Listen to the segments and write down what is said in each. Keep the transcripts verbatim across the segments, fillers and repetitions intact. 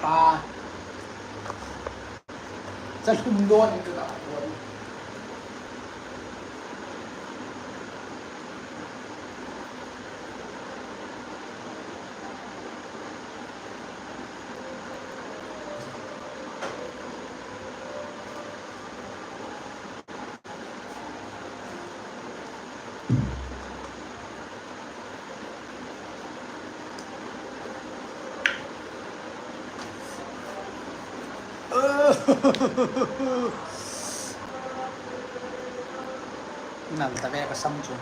pa. Chalhum don in ka ga don. Nal ta ve ka sam chu.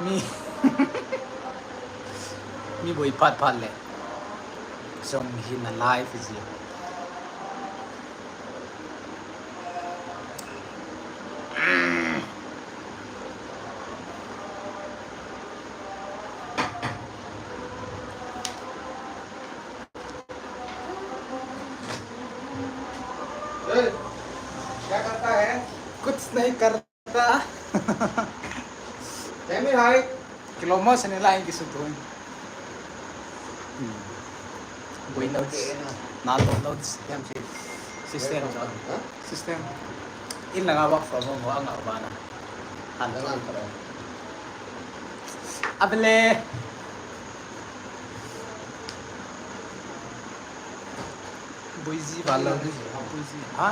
Mi, mi boi phat phat le. Song hi na live is it. ए, क्या करता है? कुछ नहीं करता। Tell me hi. Kiloma se ne la in kisu tu. Hmm. Boi notes. Na lo notes. Tell me. Sister. Huh? Sister. In la nga work from home ho anga bana. Han. Anga bana. Abele. Buiji balo. Buiji. Ha?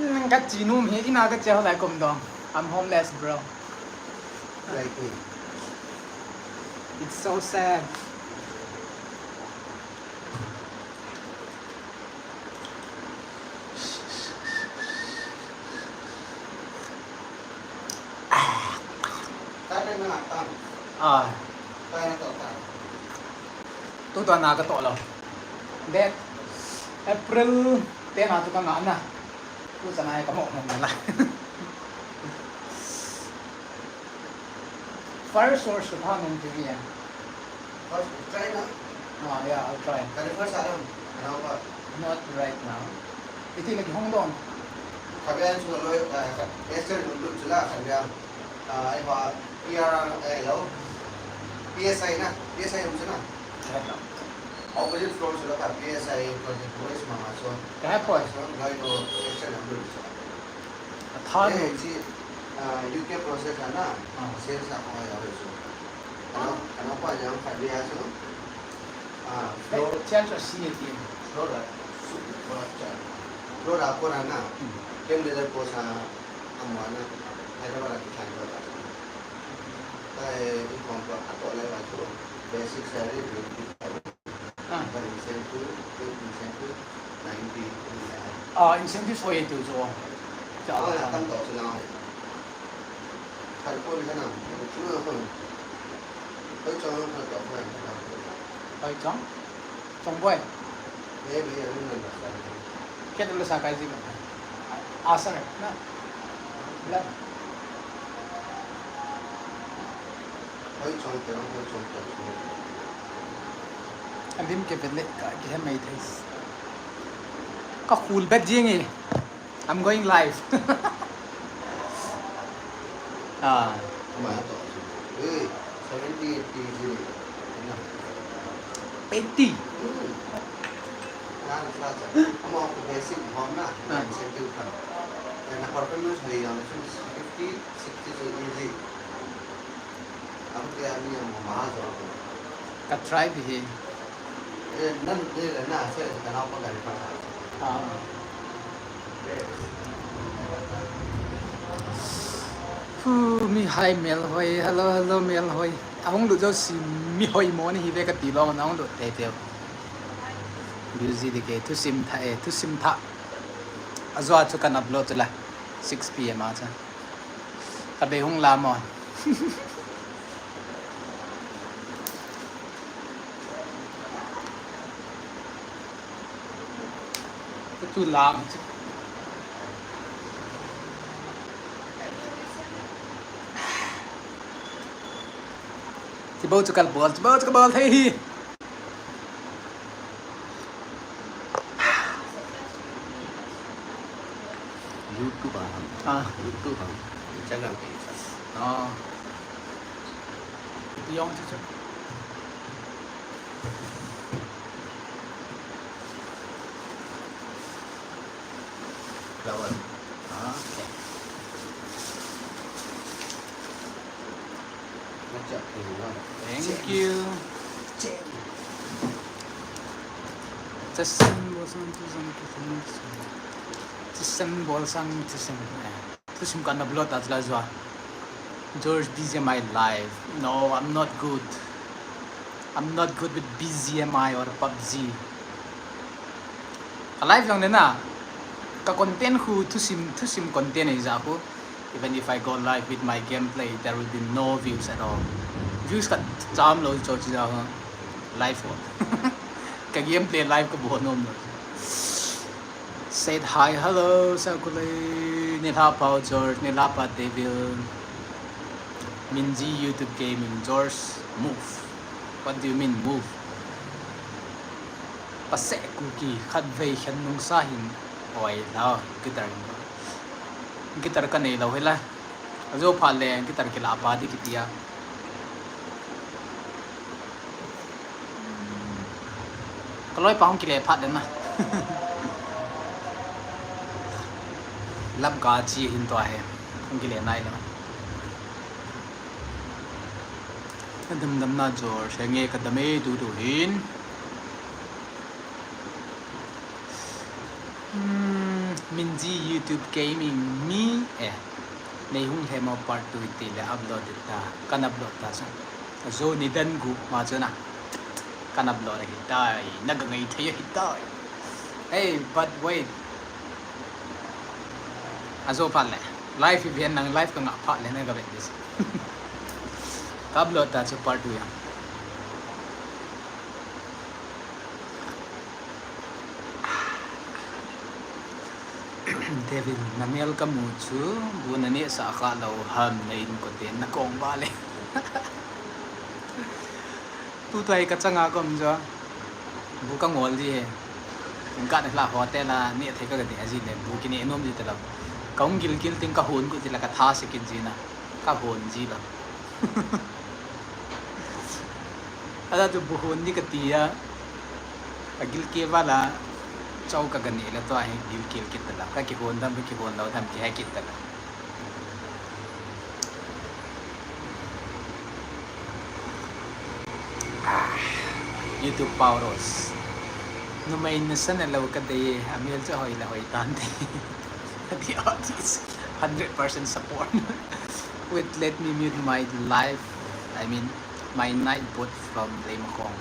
Nang ka chinum he ina ka che ho lai kom dong. I'm homeless, bro. Like me. It's so sad. Ah. Tu tua na ka to lo. Date April ten a tu ka nga na. Tu sa na ka mo mo na la. First source of Hanung T V, yeah. First, try na. Ah, yeah, I'll try. Kali first alam. Ano ba? Not right now. Iti lagi hong dong. Kabian su lo, eh, Esther dulu sila kabian. Ah, iba P R, eh, lo. P S I na, P S I dulu sila. Right now. Opposite floor sila ka P S I project voice mama so. Kaya po. So, lo ito Esther dulu sila. Athan. Eh, si, ah, U K process na, ah, sales ako ay ako so. Ano, ano pa yang kaliya so? Ah, floor. Change of C A T. Floor, ah, su-, floor, ah, floor ako na na. Hmm. Kem de po sa amo na. Ay na wala kita ko. Ay, yung komplo ato lang ako. Basic salary, Ah. But incentive, incentive, ninety. Ah, incentive so itu so. Ah, ya, tam to sila. Kal ko ni kana, ko na ko. Koi chong ko to ko. Koi chong? Chong boy. Maybe, I don't understand. Kya tulo sa kai ji? Ah, sir, na. Blood. Hoi chong te, hoi chong te. Alim ke vele ka ke mai thei. Ka khul bet jing e. I'm going live. Ah. Ma to. Eh, seventy, eighty ji. Eighty. Hmm. Nan sa cha. Amo ko basic hom na. Ah. Incentive kan. Na performance hai yang fifty. Sixty so easy. Am ke ani am maha jo. Ka try bhi he. Eh, nan de le na se ka na pa ka pa. Ah. Hu, mi hai mel hoi. Hello, hello, mel hoi. Ahung lut jo si mi hoi mo ni hi ve ka ti lo na hung lut te te. Busy de ke thusim tha e, thusim tha. Ajo a chu kan upload chu la six P M a cha. Ka bei hung lam o. Ka chu lam chu. Chibou chu kal bol, chibou chu kal bol thei hi. YouTube a ham. Ah. YouTube ham. Instagram page ham. Ah. Yong chu chu. Flower. Ah, okay. Thank you. Thusim bol sang thusim ki thanks. Thusim bol sang thusim. Thusim kana upload ta chula jua. George B G M I live. No, I'm not good. I'm not good with B G M I or PUBG. Ka live jong le na, ka content khu thusim, thusim content ahi jeh khu. Even if I go live with my gameplay, there will be no views at all. Views khat cha umlou chu chu jeh khu live ho. Ka gameplay live kabol nom lou. Said hi, hello, Sakulei, Nilhapao George, Nilhapa Devil, Minji YouTube Gaming, George, move. What do you mean, move? Paseh Kuki, khatvei khen nungsa hin, oi, lao, guitar hin. Guitar kanei lou hila. Ajo phat le guitar kila pa di kiti a. Ka loi pa hung kile phat den na. Lam ka chi hin to he. Hung kile nai lo. Ka dam dam na George, henge ka dam e tu tu hin. Hmm, Minji YouTube Gaming mi, eh, nei hung lhem o part two ti le upload ta, kan upload ta sa. Ajo nidan gup ma chu na. Kan upload ahi tai, na ka ngai thei ahi tai. Hey, but wait. Ajo phat le. Live event nang live ka ngah phat le na ka vet dis. Ka upload ta chu part two a. David, na mel ka mu chu, bu na neh sah kha lou ham, na in kote na kong ba le. Tu tu ai ka changa kom jo. Bu ka ngol ji he. Kum khat na la hotel a neh thei ka ka neh ji le, bu kineh nom ji ta lou. Ka hung gilkel teng ka hon got ji la ka tha se kit ji na. Ka hon ji lou. Aja chu bu hon di ka ti a. Ka gilkel val a. Chau ka ka neh le tua hi gilkel kit ta lou. Ka kihon dam, ka kihon lou dam, kihe kit ta lou. Ah, YouTube Pau Rose. Numei nasan a lou ka dei e, a mel chu hoi le hoi tan te. The artist, hundred percent support. Wait, let me mute my live, I mean, my night bot from Leimakhong.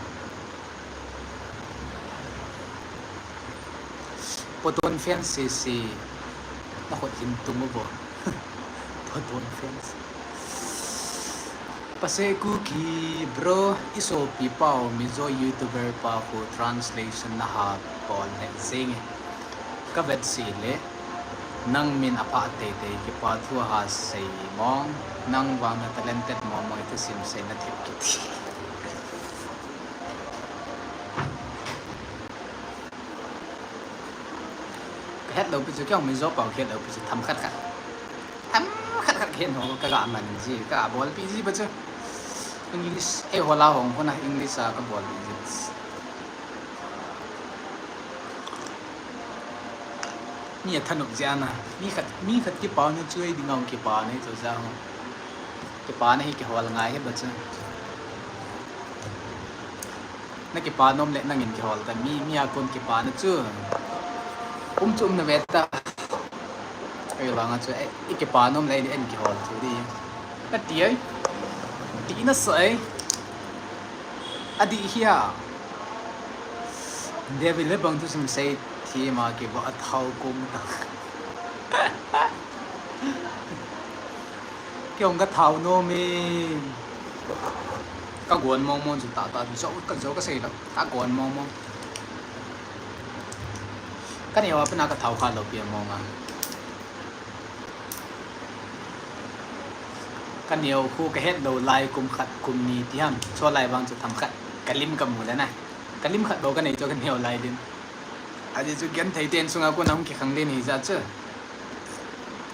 Poton fans sese, na khut hin tum uvo. Poton fans. Paseh Kuki bro, i sopi pau Mizo YouTuber pa khu translation na ha bol le jing e. Ka vet se le, nang min apha teitei, kipa thu ha sei mong, nang vang na talented mong mong, i thusim sei na thip kiti. Ka het lou pi chu, kei Mizo pau ka het lou pi chu, themkhat khat. Themkhat khat ka het ho, ka ga man ji, ka bolpi ji ba chu. English, eiho la hong kona English a ka bolpi ji. Mi a thanop jeh a na. Mi khat, mi khat kipa na chu ei ding a kipa na chu ja ho. Kipa na hi kihol ngai hi ba chu. Na kipa nom le nangin kihol ta, mi, mi a kon kipa na chu. Um chu um na ve ta. Ei vang a chu, eh, i kipa nom le, ei kihol chu di. Na ti ai. Ti na sai. Adih hia. David le bang thusim sei thi ma kibo a thau kum ta. Kei hung ka thau nom e. Ka gon mong mong chu ta ta, jo ka, jo ka sei lou. Ka gon mong mong. Ka neo a pena ka thau kha lou pi mong a. Ka neo khu ka het lou lai kum khat kum ni ti ham. Chulai vang chu themkhat. Ka lim ka mu le na. Ka lim khat bou ka nei chu ka neo lai lim. Ajeh chu genthei ten sunga kon a hung kikhang le ni ja chu.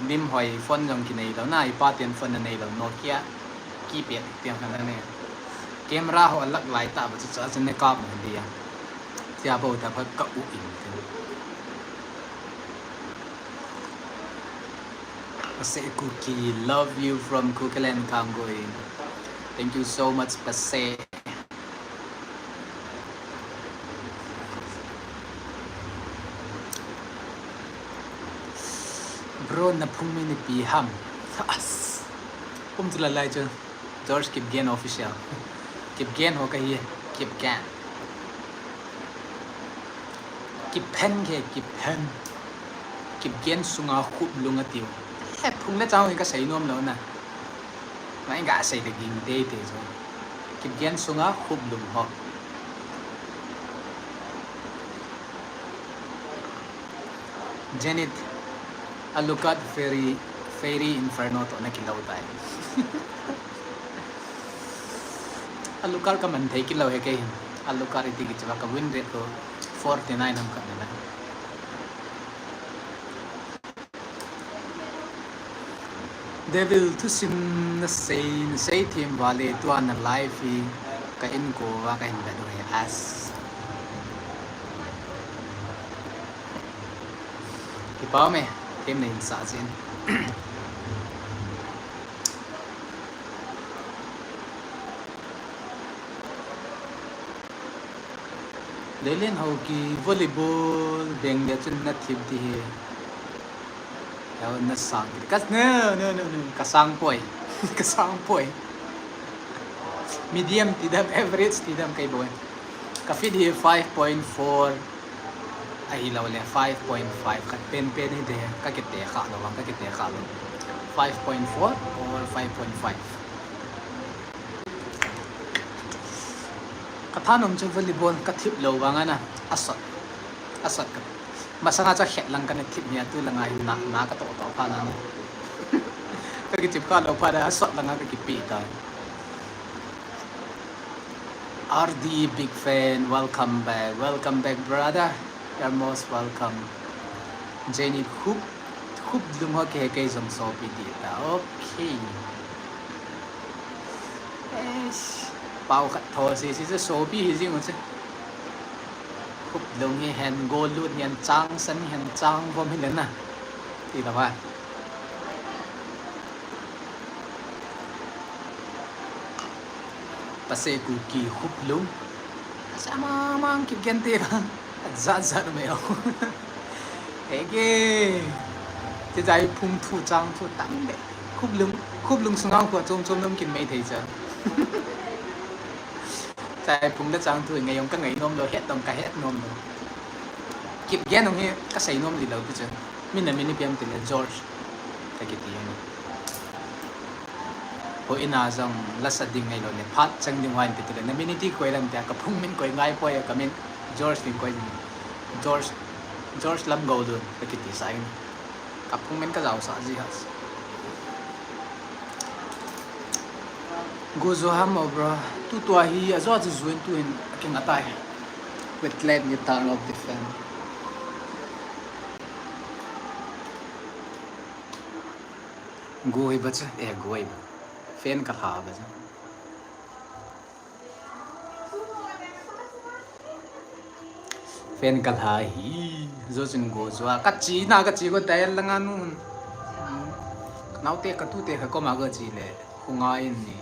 Lim hoi phone jong kinei lou na, ipa ten phone anei lou, Nokia keypad tiang khat anei. Camera ho alak lai tah ba chu, chu a chun ne kap mo dia. Tia bou ta phat ka u in. Ase Kuki, love you from Kukiland Kangoi. Thank you so much, Pase. Bro, na phung min ipi ham? As. Kum chu la lai chu. George Kipgen Official. Kipgen ho ka hi. Kipgen. Kiphen ke, Kiphen. Kipgen sunga Khuplung atiu. He, phung le chang ka sei nom lou na. Mai ga sei le ging teitei chu. Kipgen sunga Khuplung ho. Janet, Alucard Fairy, Fairy Inferno toh na kilou tai. Alucard ka man thei kilou he kei hin. Alucard iti kichi va ka win rate ko forty nine ham khat na. Devil thusim na sei, na sei thim vale tua na live hi ka in ko va ka hin vet u he as. Kipah me, thim na in sa chin. Lelen ho ki volleyball beng le chun na thip di he. Heo na sang ki. Kas, no, no, no, no. Ka sang poi. Ka sang poi. Medium tidam, average tidam kei boi. Ka fit hi five point four. Ahilou le five point five khat pen pen hi de. Ka kite kha lou vang, ka kite kha lou. Five point four or five point five. Ka thanom chu volleyball ka thip lou vang ana, a sot. A sot ka. Masanga chu khet lang kana thip nia, tu langa hin na, na ka toh toh pha na. Ka kichip kha lou pha da, a sot langa ka kipe ta. R D big fan, welcome back, welcome back brother. You're most welcome. Jenny Khup, Khuplung ho ke kei jong sopi ti ta. Okay. Eish, pao khat tho si si chu sopi hi jing u chu. Khuplung hi hen, golut hi hen, changsan hi hen, changvom hi le na. Ti lou va. Pase Kuki Khuplung. Sa mang mang kip gen te ba. Jat jat mai o. Ege. Te jai phung thu chang thu tam le. Khuplung, Khuplung sunga khu chom chom nom kin mai thei cha. Chai phung le chang thu ngai jong ka ngai nom lou, het jong ka het nom lou. Kip gen jong hi ka sei nom di lou tu cha. Min na min ipi ham ti le George. Ka kiti jong. Hoi in a jong la sa ding ngai lou le, phat chang ding hoin ti tu le, na min iti koi lam tia, ka phung min koi ngai poi, ka min George ding koi ding. George, George Lamgoulun, ka kiti sa in. Ka phung min ka jao sa ji ha. Go jo ham o bro. Tu tua hi, a jo a ju juin tu hin, a king atai. With clap guitar of the fan. Go hi ba cha, eh, go hi ba. Fan ka lha ba cha. Fan ka lha hi, jo chin go jo a. Ka chi na, ka chi go tai langa nu. Ka naote, ka tute kha koma ka chi le. Khunga in ni.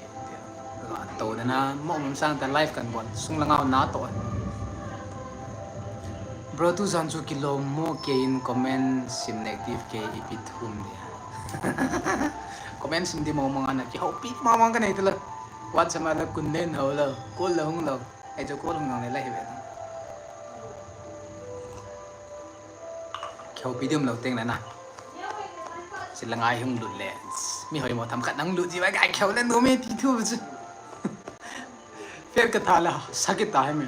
Ka to na na, mo mum sang ta live kan bon. Sung langa na to. Bro, tu jan chu kilom mo ke in comment sim negative ke ipi thum dia. Comment sim di mo mo ana kihoupi mo mo ka nei tala. WhatsApp a la kun len ho lo, call la hung lo. Ai chu call hung nang le la hi ve. Kihoupi di um lo teng le na. Sila ngai hung lut le. Mi hoi mo tham khat nang lut ji vai kai kihou le no me ti thu chu. Fel ka tha la, sakit ta hai me.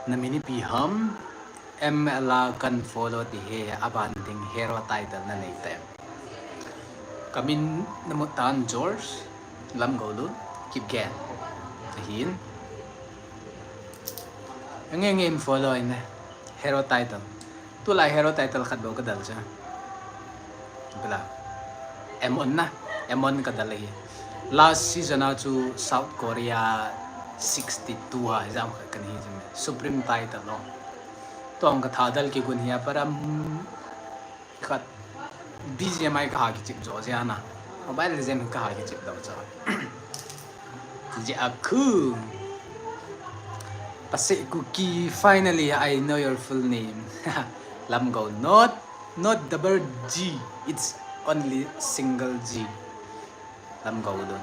Na min ipi ham, M L A kan follow ti he, aban ding hero title na nei te. Ka min na mu tan George, Lamgoulun, Kipgen. Ahin. Nge nge in follow in ne. Hero title. Tulai hero title khat bou kadal cha. Bela. Amon na. Amon kadal hi. Last season a chu South Korea sixty-two ha jam khat kan hi jam. Supreme title lo. Tong ka thadal kigun hi a param khat B G M I kaha kichip jo jia na. Mobile Legend kaha kichip do jo. Jia khu. Pasek Kuki, finally I know your full name. Lamgo, not, not double G, it's only single G. Lamgo dun.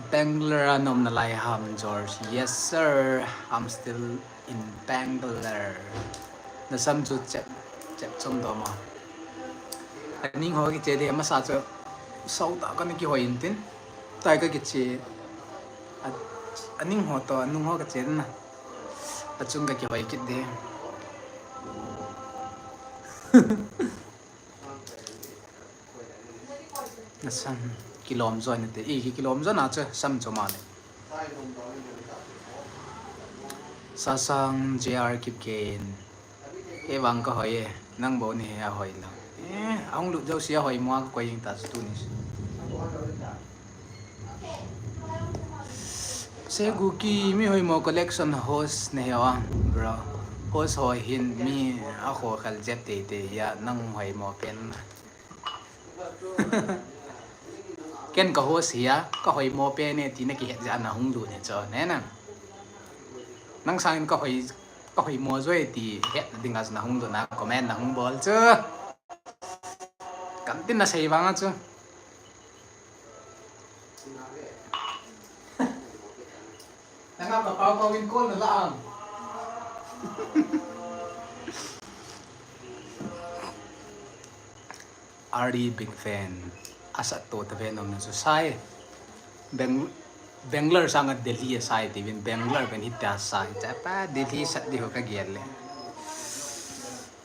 Bangalore a na um nalai ham, George? Yes, sir. I'm still in Bangalore. Nasam chu chep, chep chom do ma. Aning ho kiche de masa chu sau ta ka ni kihoi in tin. Tai ka kiche. A, aning ho to, anung ho kache na. Achung ka kihoi kit de. Nasam kilom jo na te, i ki kilom jo na che, sam jo ma le. Sasang J R Kipgen. E vang ka hoi e, nang bou ni he a hoi lo. Eh, ahung lut jo sia hoi mo a ka koi ing ta chu tu ni. Segu ki mi hoi mo collection host ne he wa, bro. Host hoi hin mi a kho khal jep te te ya nang hoi mo pen. Ken ka host hi a, ka hoi mo pen e ti na kihet ja na hung lut ne cho, ne na. Nang sang in ka hoi, ka hoi mo jo e ti het ding a na hung lut na comment na hung bol cho. Kan tin na sei vang a cho. Nanga pa pau pau in call na la ang. R D big fan. Asat to ta ve nom na chu sai. Beng-, Bangalore sanga Delhi a sai ti vin Bangalore ben hit ta sai. Chapa Delhi sat di ho ka gel le.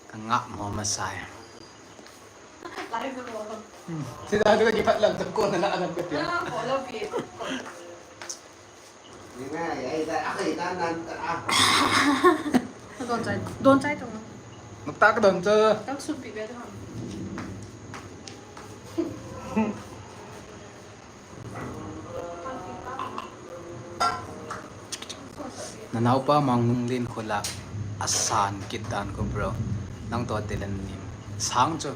Ka ngap mo ma sai. Lai ko. Hmm. Sida tu ka kipat lang ta ko na na alam ka tia. Ah, ko lo pi. Don chai, don chai to. Nukta ka don cha. Kang supi be to ham. Na naopa Manglin khula asan kit dan ko bro. Nang to te len ni. Sang chu.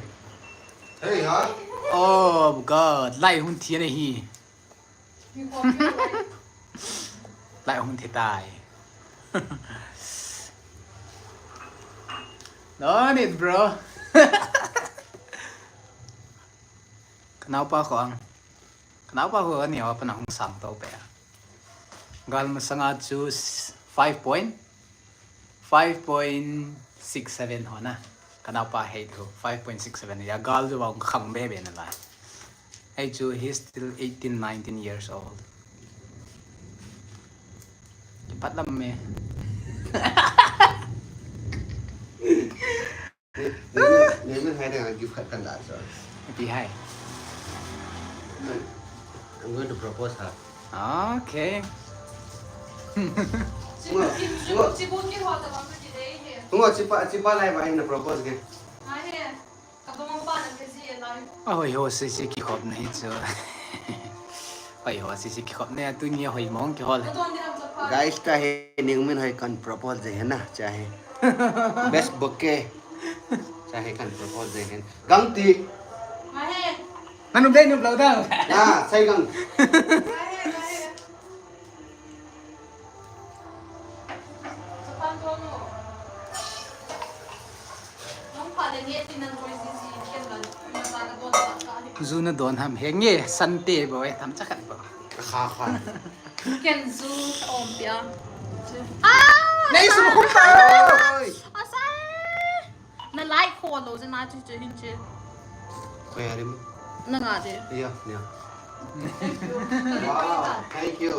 Hey, ha? Oh God, lai hun thi na hi. Lai hung thi tai. No need, bro. Ka naopa ko ang. Ka naopa ko ani wa pa na hung sang to pe. Gal masanga chu five point. Five point six seven ho na. Ka naopa height ho, five point six seven. Ya gal chu vang khang be be na la. Hei chu, he's still eighteen, nineteen years old. Kipat lam me. Neiman, neiman hai na gift khat kan la so. Pi hai. I'm going to propose her. Okay. Ngo, ngo. Ngo, chipa, chipa lai ba hin na propose ke. Ahoi ho sisi kikhop na hi chu. Hoi ho sisi kikhop na tuni hoi mong kihol. Guys, kahe Ningmin hoi kan propose de hai na, chahe. Best bouquet. Chahe kan propose de hai. Gangti. Nanu dei nu blau dang. Ya, sai gang. Zu na don ham he nge sante bo e tham cha khat bo. Kha kha. Ken zu om pia. Ah! Nei sum khum ta. Oi. Asai. Na like kho lo je na chu chu hin che. Koi arim. Na nga je. Ya, ya. Wow, thank you.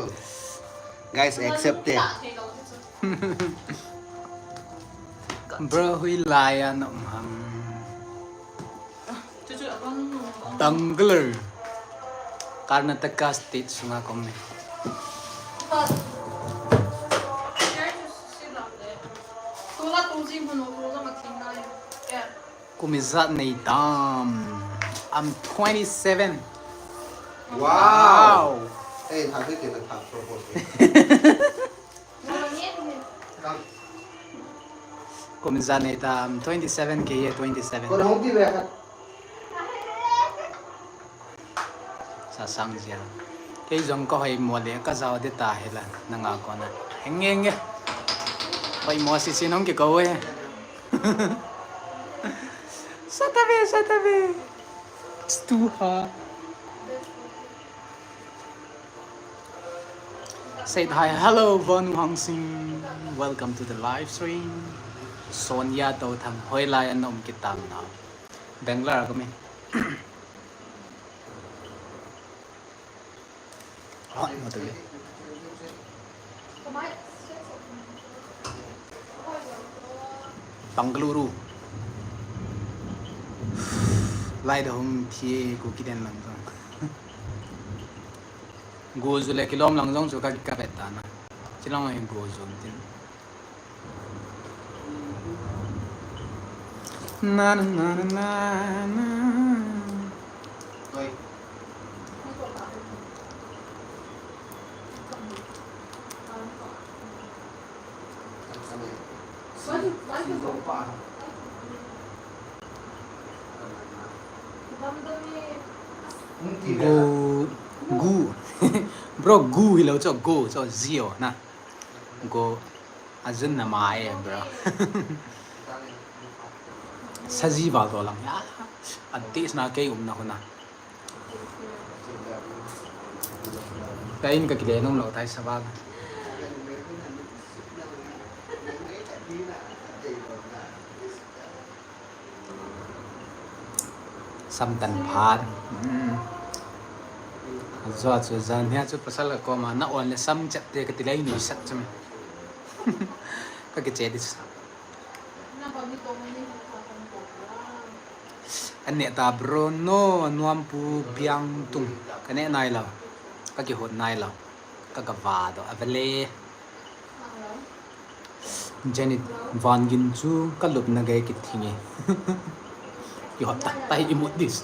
Guys, accept it. Bro, hui lai a na um ham. Chu chu abang. Bangalore. Karnataka state sunga kom e. Kum ijat nei tam? I'm twenty-seven. Wow. Wow. Hey, happy kena tha propose. Kum ijat nei tam? Twenty-seven kei e, twenty-seven. Kon hong ti ve khat. Sasang jia. Kei jong ka hoimo le ka jao de ta hi la, nanga kona. Henge, henge. Hoimo si si nong ke ko e. Satave, satave. It's too hot. Say hi, hello, Vanu Hangsing. Welcome to the live stream. Sonia Touthang, hoilai a na um kit tam nao? Bangalore a ka um e. Hot mo tale. Bengaluru. Lai da hung thi Kuki den lang jong. Go ju le kilom lang jong chu ka, ka vet ta na. Chilang hin go ju tin. Na, na, na, na, na, na. Go, gu. Bro, gu hilou chu, go chu, zio na. Go. Ajun na mai, bro. Saji val to lang. A, a taste na kei umna huna. Ka in ka kile nom lou tai sa val. Sam tan phat. Hmm. Ajua chu jan hia chu pasal ka koma na on le sam chat te ka ti lai ni sat chu. Ka kiche di sa. An neh ta bro, no, nuam pu biang tung. Ka neh nai lou. Ka kihot nai lou. Ka gava do, avale. Janet Vangin chu ka lupna gei kithing e. Kihot tak tai imut dis.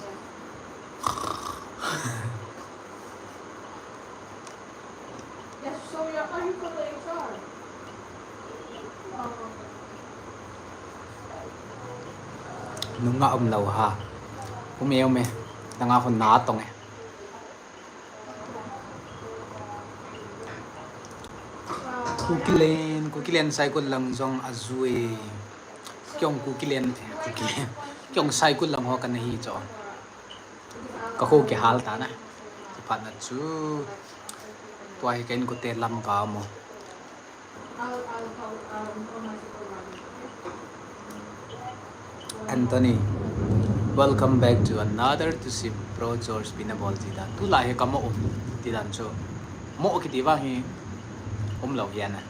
Nunga um lou ha. Um e, um e. Nanga hun na tong e. Kukiland, Kukiland Saikul lang jong ajui. Kiong Kukiland, Kukiland. Kiong Saikul lang ho kana hi cho. Ka kho kihal ta na. Kiphat na chu. Tua hi ka in kote lam ka mo. Anthony, welcome back to another Tusim Pro George Pina Ball Jida. Tulai hi ka mo um, ti dan chu. Mo kiti vang hi um lou hian a.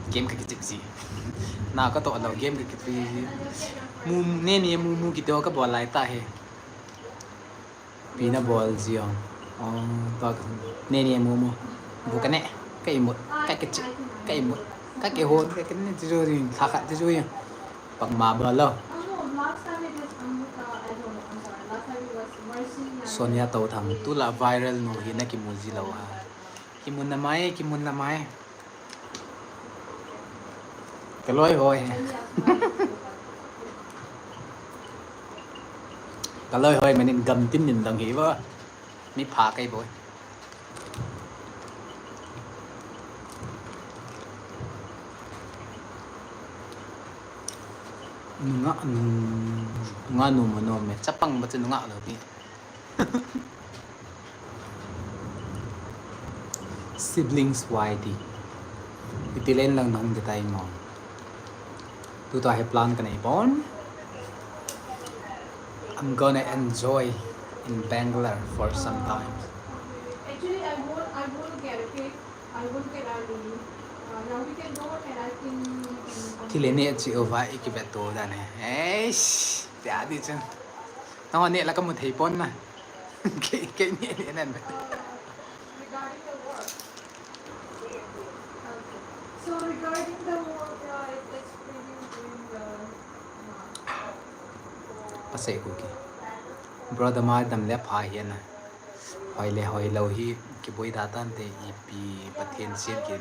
Game ka kichip si. Na ka to lou game ka kichip si. Mu, ne ni mu mu kiti ka bol lai ta hi. Pina bol jio. Oh, to ne ni mu mu. Bu ka ne. Ka imut. Ka kichi. Ka imut. Ka kihon. Ka kine ti jo ring. Kha kha ti jo ring. Pak ma ba lo. Sonia Touthang. Tula viral nu hi na kimu ji lou ha. Kimun na mai, kimun na mai. Ka loi hoi. Ka loi hoi manin gam tin nin dang hi ba. Mi pha kai boi. Nunga nu, nunga nu mo no me. Chapang ba chu nunga lo pi. Siblings Y T. Iti len lang nahung de tai mo. Tuta hi plan ka nei pon. I'm gonna enjoy in Bangalore for some time. Actually, I won't, I won't get, okay? I won't get early. Uh, now we can go and I think we can continue. Thil ne chi over i ki vet to dan e. Eish, tia di chu. Nang ne la ka mu thei pon na. Kei, kei ne, ne, ne, ne. Uh, regarding the work. Okay. So regarding the work, uh, it, it's pretty doing the, uh, sei Kuki. Bro, damai dam le pha hi na. Hoi le hoi lou hi kiboi da tante, ipi Pathen sem ki.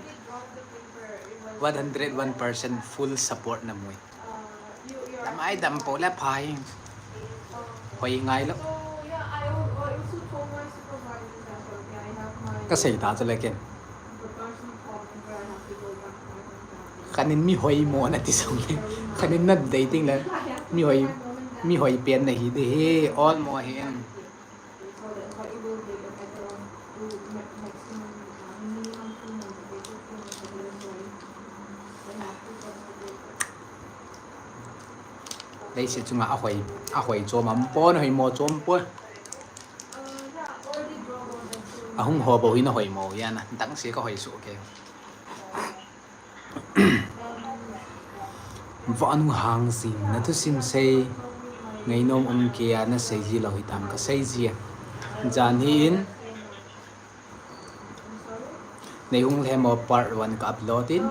One hundred one percent full support na mui. Damai dam po le pha hi. Hoi ngai lou. Ka sei ta chu le ken. Khanin mi hoi mo na ti song le. Khanin na dating le. Mi hoi, mi hoi pen na hi de he. All mo he. Leiset chunga a hoi, a hoi chom am pon, hoi mo chom pon. A hung ho bou hi na hoi mo ya na, dang se ka hoi su ke. Vanu Hangsing, na thusim sei ngainom um kei a, na sei ji lou hitam, ka sei ji a. Jan hi in, Nei hung lhemo part one ka upload in.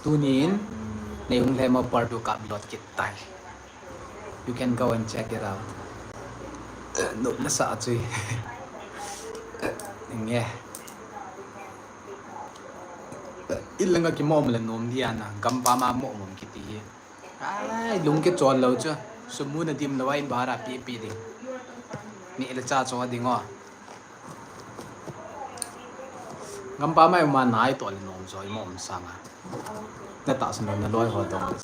Tunin, Nei hung lhemo part two ka upload kit tai. You can go and check it out. Nop na sa chui. Nge. Ilanga ki mom le nom dia na. Gampa ma mom mom kiti hi. Ai, lung ke chol lou chu. Sumu na dim lou a in bara pi pi ding. Ni le cha cho ding o. Gampa mai ma nai to le nom joi mom sanga. Na ta san na loi ho dong.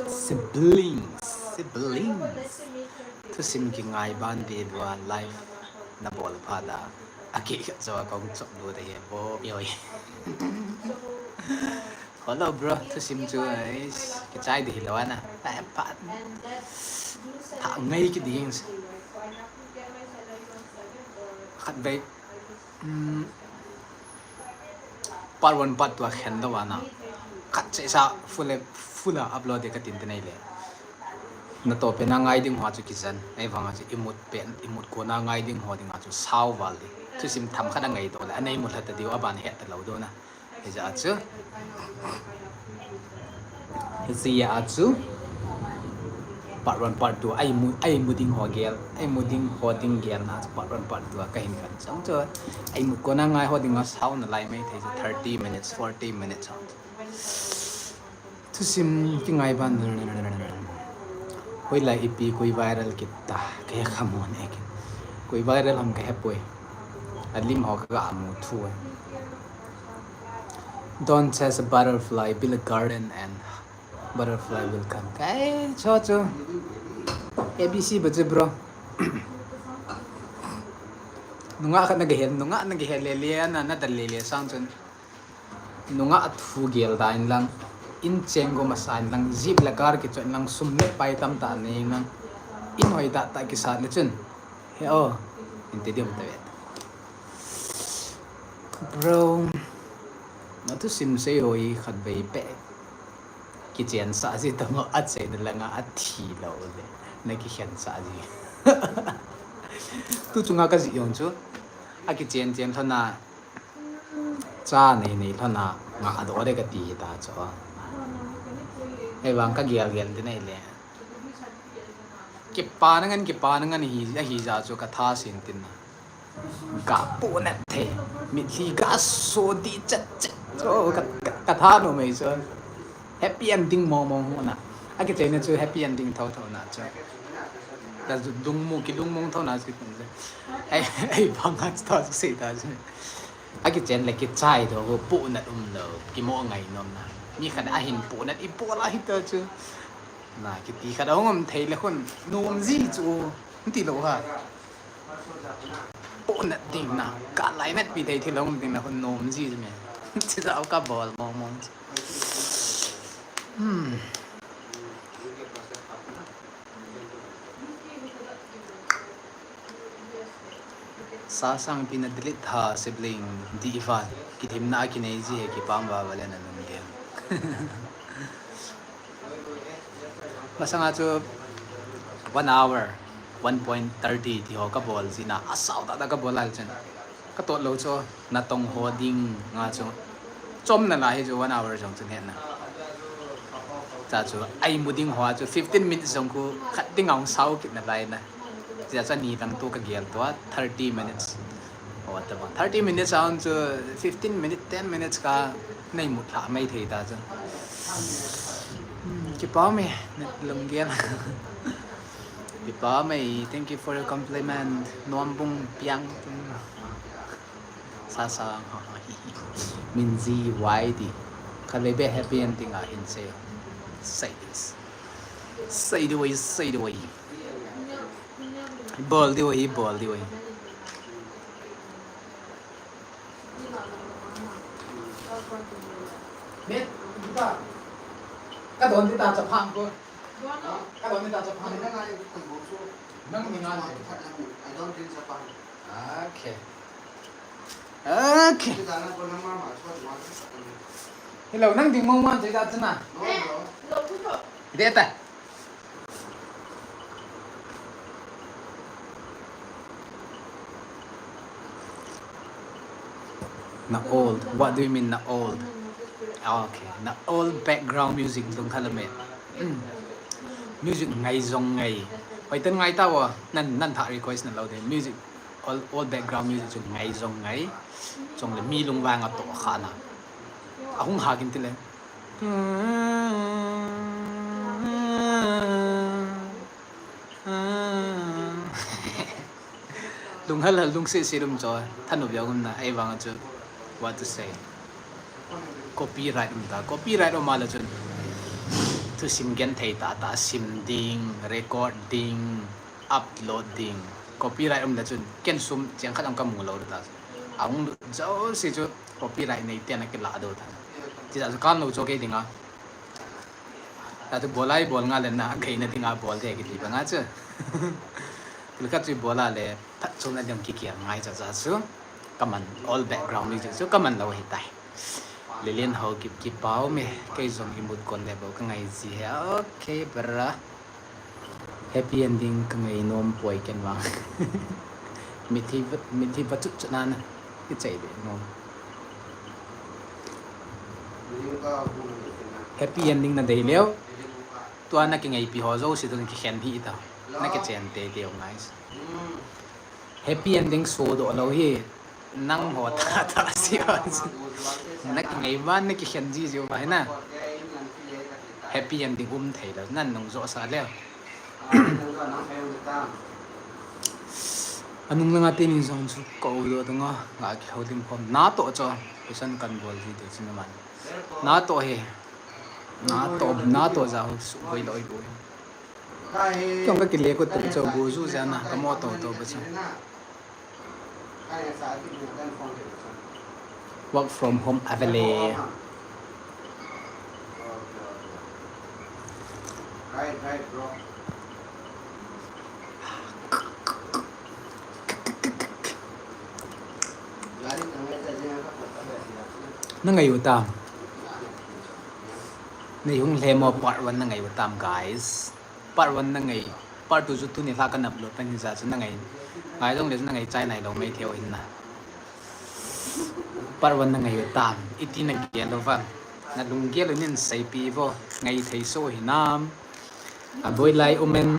Siblings, siblings. Thusim kingai ban de dua life na bol pha da. Aki ka cho kong chok du de he bo mi oi. Hello bro, thusim chu ais kichai de hilou ana. Pa pa. Tha ngai ki ding. Khat vei. Um, part one, part two a khen lou ana. Khat che sa full, full a upload de ka tin te nei le. Na to pe na ngai ding ho chu kijan. Ei vang a chu imut pe, imut ko na ngai ding ho ding a chu sao val de. Thusim tham khat a ngai to le. Anei mu lha ta diu a ban he ta lou do na. Hijeh a chu. Hijeh a chu. Part one, part two. Ai mu, ai mu ding ho gel. Ai mu ding ho ding gel na chu part one, part two a ka hin khan chang chu. Ai mu ko na ngai ho ding a sao na lai mai thei chu thirty minutes, forty minutes ho. Thusim kingai ban. Hoilai ipi koi viral kita. Ka he kha mo ne ke. Koi viral ham ka he poi. A lim ho ka ga mu thu. Don't chase a butterfly, build a garden and butterfly will come. Kai cho cho. A B C ba che bro. Nungah khat na ga hel, nungah na ga hel le le na, na dal le le sang chun. Nungah thu gel da in lang, in cheng go masa in lang, jeep le car kichon lang, sum le pai tam ta nei in lang, in hoi ta ta kisa le chun. He o, in te dim ta vet. Bro, na thusim sei hoi khat vei pe. Kichen sa ji ta mo a che na langa a thi lou le. Na kikhen sa ji. Tu chunga ka ji yong chu. A kichen chen thona. Cha nei nei lhona nga a do de ka ti hi ta chu. Hei vang ka gel gel ti nei le. Kipa na ngan, kipa na ngan hi, a hi ja chu ka tha sin tin na. Ka pu na the. Mit hi ka so di chat chat. Chu ka, ka, ka tha no mai chu. Happy ending mong mong hu na. A kichai na chu happy ending thou thou na chu. Ka dung mu ki lung mong thou na chu. Ei, ei vang a chu ta chu sei ta chu. A kichen le kichai tho, pu nat um lou, kimo ngai nom na. Mi khat a hin pu nat i pu la hi ta chu. Na, kiti khat a hung um thei le khun, nom ji chu, ti lou ha. Pu nat ding na, ka lai nat pi thei thi lou um ding na khun nom ji chu me. Chi zau ka bol mong mong chu. Hmm. Sasang pi na delete tha sibling di ivan. Kithimna a kinei ji he kipam va va le na lung gel. Masanga chu one hour, one point thirty ti ho ka bol ji na, a sao ta ta ka bol al chen. Ka tot lou chu, na tong ho ding nga chu. Chom na la hi chu one hour jong chu ne na. Cha chu, a imu ding hoa chu fifteen minutes jong khu khat ding a hung sao kit nalai na. Cha chu ani lang tu kagel tua, thirty minutes. O, tabang thirty minutes a hung chu fifteen minutes, ten minutes ka nei mut lha mai thei ta chu. Hmm, kipa me, lunggel. Kipa me, thank you for your compliment. Nuam bung piang. Sasa, Minzy, why di? Khalei be happy ending a hin sei. Say this. Say the way, say the way. Bol the way, bol the way. Met, kita. Ka don kita chapang ko. Ka don kita chapang. Nang ni ngan. I don't drink chapang. Okay. Okay. Hello, nang ding mong man jai da chana. Deta. Na old. What do you mean na old? Okay. Na old background music dung khala me. Music ngai jong ngai. Hoi tan ngai ta wa. Nan, nan tha request na lo de. Music. All, all background music chu ngai jong ngai. Chong le mi lungvang a toh kha na. A hung ha kin ti le. Lunghal hal lungse se lum cho. Thanu bia gum na. Ei vang chu. What to say? Copyright um ta. Copyright um a la chun. Thusim gen thei ta ta sim ding, record ding. Upload ding. Copyright um le chun ken sum chiang khat ang ka mu lo ta. Ang jo si chu copyright nei te na kila do ta. Ti da kan lo cho ke ding a. Ta tu bolai bol nga le na kai na ding a bol de ki ti ba nga chu. Kil ka chu bola le phat chu na ding ki kial ngai cha cha chu. Kaman all background music chu kaman lo hi tai. Lilian ho kip kip pau me. Kei jong imut kon le bo ka ngai ji he. Okay, bra. Happy ending ka ngai nom poi ken vang. Mithi, mithi va chut chut na na. Ki chai be nom. Happy ending na dei leo. Tua na ki ngaipi ho jo si tu ki khen hi ta. Na ki chen te te, guys. Happy ending so do lo hi. Nang ho ta ta si a. Na ki ngai van na ki khen ji ji va na. Happy ending um thei lo. Nan nung jo sa le. Anung langa te ni jong chu ko lo dong a. Nga ki ho lim khom. Na to cho. Kusan kan bol ji de chin man. Na to he. Na to, na to ja ho su boi loi boi. Kong ka kile ko tu cho bu ju ja na ka mo to to ba cha. Work from home avele. Na ngai u ta. Nei hung le mo part one na ngai u tam, guys. Part one na ngai. Part two chu tuni lha kan upload pan hi ja chu na ngai. Ngai jong le chu na ngai chai nai lo mai theo hin na. Part one na ngai u tam. Iti na gel lo va. Na lunggel u nin sei pi vo. Ngai thei so hi nam. A boi lai umen.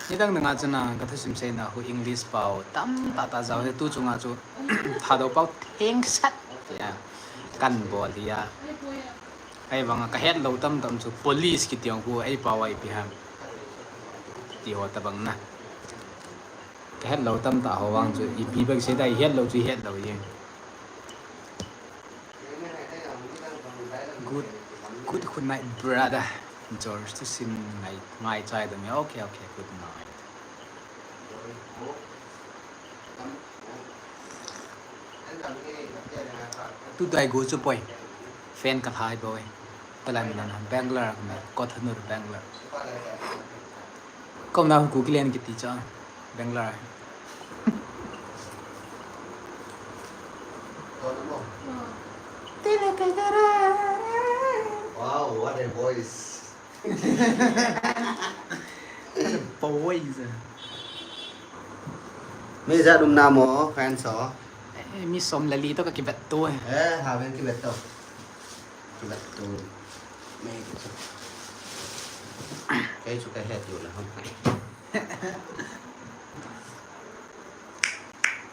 Nidang dang a chun a ka thusim seina hu English pau tam ta ta jao he tu chunga chu Thadou pau thengsat. Ya. Kan bol hi a. Ahivanga ka het lo tam tam chu police kiti ang hu ei pau ai pi ham. Ti ho tabang na. Ka het lo tam ta ho vang chu ipi bang sei dai het lo chu het lo ye. Good, good, good night, brother. George, thusim ngai, ngai chai dong. Okay, okay, good night. Tu dai go chu poi. Fan ka thai boi. Palan na Bangalore, Kothanur, Bangalore. Kom na hu Kuki len kiti cha. Bangalore. Wow, what a voice. Boys. Mi ja dum na mo, fans ho. Eh, mi som le li to ka kivet to. Eh, ha ven kivet to. Kei chu kahet u la ham.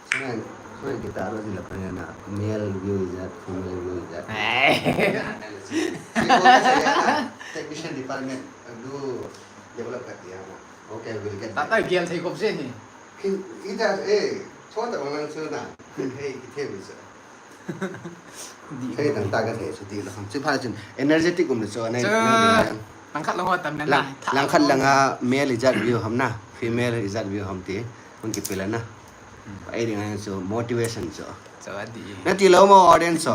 Chuin, chuin guitar lo jila pangana, male view is that, female view is that. Ai. Analysis. Technician department, do develop kati ama. Okay, we'll get back. Tata gel thei khop jeng hi. Kin, ita, eh, chon ta bang lang chu na. Hey, kithe mi sa. Di. Hey, tang ta ka thei chu ti lo ham. Chu pha chun energetic um le chu, nai, chu, nai, nai. Langkhat lang ho tam na, la, na, tha, langkhat lang a male is that view ham na, female is that view ham ti. Hung kipe la na. Hmm. Ei ding a chu motivation chu. Chu a di. Na ti lo mo audience chu.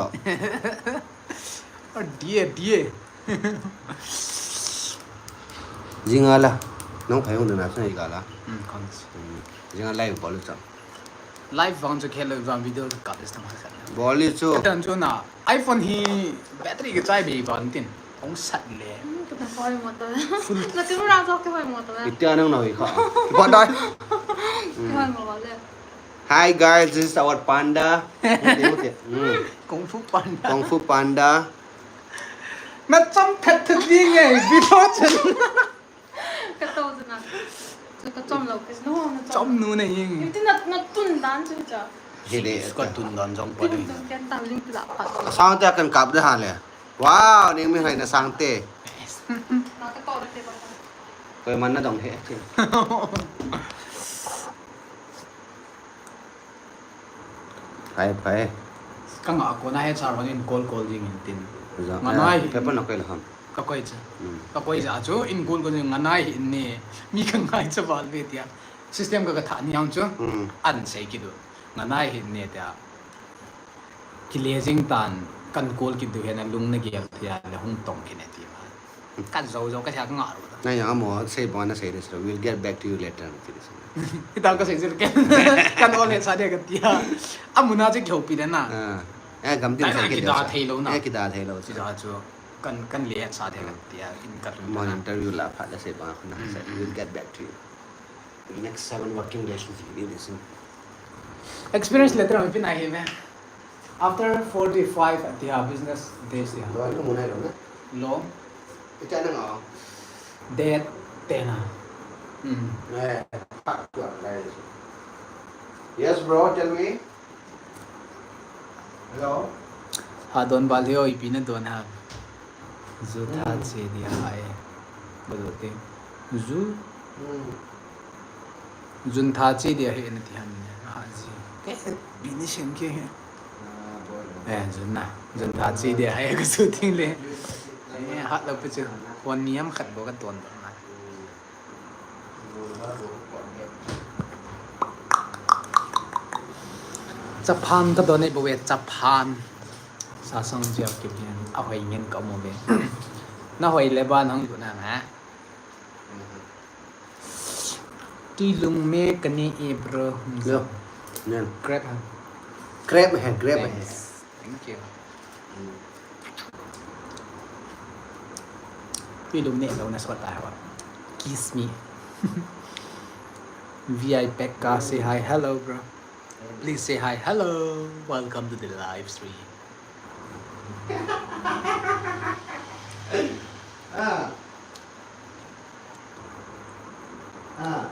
A di, a di. Jing a la. Nong phai hung na sa i ga la. Hmm, kon. Hmm. Jing a live bol chu. Live vang chu khel lo vang video chu kap is tang khat. Bol chu. Katan chu na iPhone hi battery ka chai be ban tin. Hung sat le. Hmm, ka hoi mo to. Full. Na tu ra jo ka hoi mo to. Itia nang na hoi kha. Ba dai. Ka hoi mo le. Hi guys, this is our panda. Mute, mute. Hmm. Kung Fu Panda. Kung Fu Panda. Na chom phet phet ding e, video chen. Ka to chu na. Ka chom lo, ka no, na chom. Chom nu na ing. Iti na, na tun dan chu cha. Hi de. Ka tun dan jong pa de. Tun dan ken tan ling la pa. Sang te kan kap de ha le. Wow, ni mi hai na sang te. Na ka to de te ba. Koi man na dong he. Phai, phai. Ka nga ko na he char hon in kol kol jing in tin. Nga nai. Pepa na koi la ham. Ka koi cha. Hmm. Ka koi cha chu in kol kol jing nga nai hin ni. Mi ka ngai cha val ve tia. System ka ka tha ni hang chu. Hmm. An sei kidu. Nga nai hin ni tia. Kile jing tan kan kol kidu he na lung na gel tia le hung tong kine ti ma. Kan zo zo ka thia ka nga ro. Na yang amo sei bang na sei de so, we'll get back to you later, na ti de so. Ita ka sei jil ke. Kan ole sa de ka tia. Amuna che kyo pi de na. Ah. Eh, gam din sa ke de. Kida thei lo na. Eh, kida thei lo. Kida chu. Kan, kan le sa de ka tia. In ka tu. Mo interview la pha da sei bang na sa. Hmm. We'll get back to you. Next seven working days ni de so. Experience letter am pin a he me. After forty-five at the business days ya. Lo, ano muna yun, eh? Lo. Ito na nga, oh. Date ten a. Mm. Eh, fuck, what, guys? Yes, bro, tell me. Hello? Ha, don bal hi, oh, ipi na don ha. Ju tha che dia hai. Ba do te. Ju. Hmm. Jun tha che dia hai na ti han ne. Ha ji. Ke bi ni shen ke he. Eh, jun na. Jun tha che dia hai ka su ting le. Eh, ha lo pe chu. Kon niam khat bo ka ton na. Chaphan ka don nei bo ve, chaphan. Sa sang jia ki pian, a hoi ngen ka mo ve. Na hoi le ba nang du na na. Tui lung me ka ni e, bro. Yo. Nyan. Grab ha. Grab ha, grab ha. Thanks. Thank you. Tui lung ne lo na sot ta wa. Kiss me. V I Pekka say hi. Hello, bro. Please say hi. Hello. Welcome to the live stream. Ah. Ah.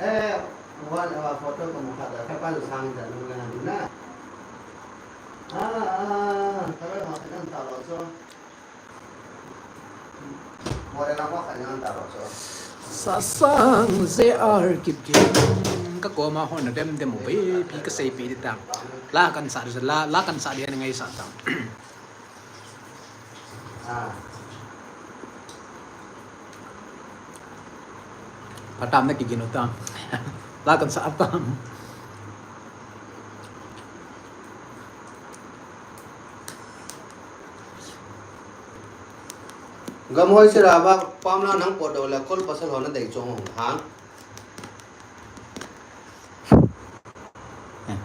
Eh, one, uh, photo ko mukha da, kapan sang da nung na duna. Ah, ah, kapan ho kan ta lo so. Mo da na ko kan ta lo so. Sasang J R Kipgen. Ka koma ho na dem dem u bai, pi ka sei pi di ta. La kan sa, la, la kan sa di ngai sa ta. Ah. Patam na kigin u tam. La kan sa tam. Gam hoi sira ba pam la nang po do la kol pasal ho na dei chong hong hang. Eh.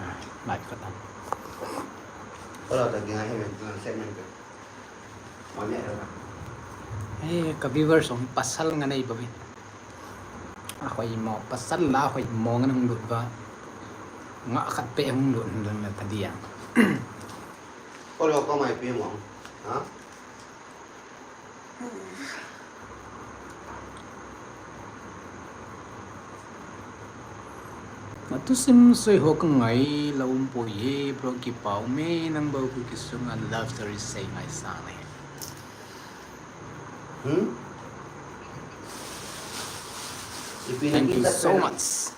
Ah, live khatam. Hello, ta ging a hi men, segment pe. On air na. Eh, ka viewers hong pasal nga nei ba vin. A hoi mo, pasal la hoi mo nga nang lut ba. Nga khat pe hong lut, lut na ta dia. Ko lo ko mai pi mo. Ha? Na thusim soi ho ka ngai lou um poi e, bro, kipa um e, nang bou ka kisunga love story sei ngai sang e. Hmm? Thank you so much.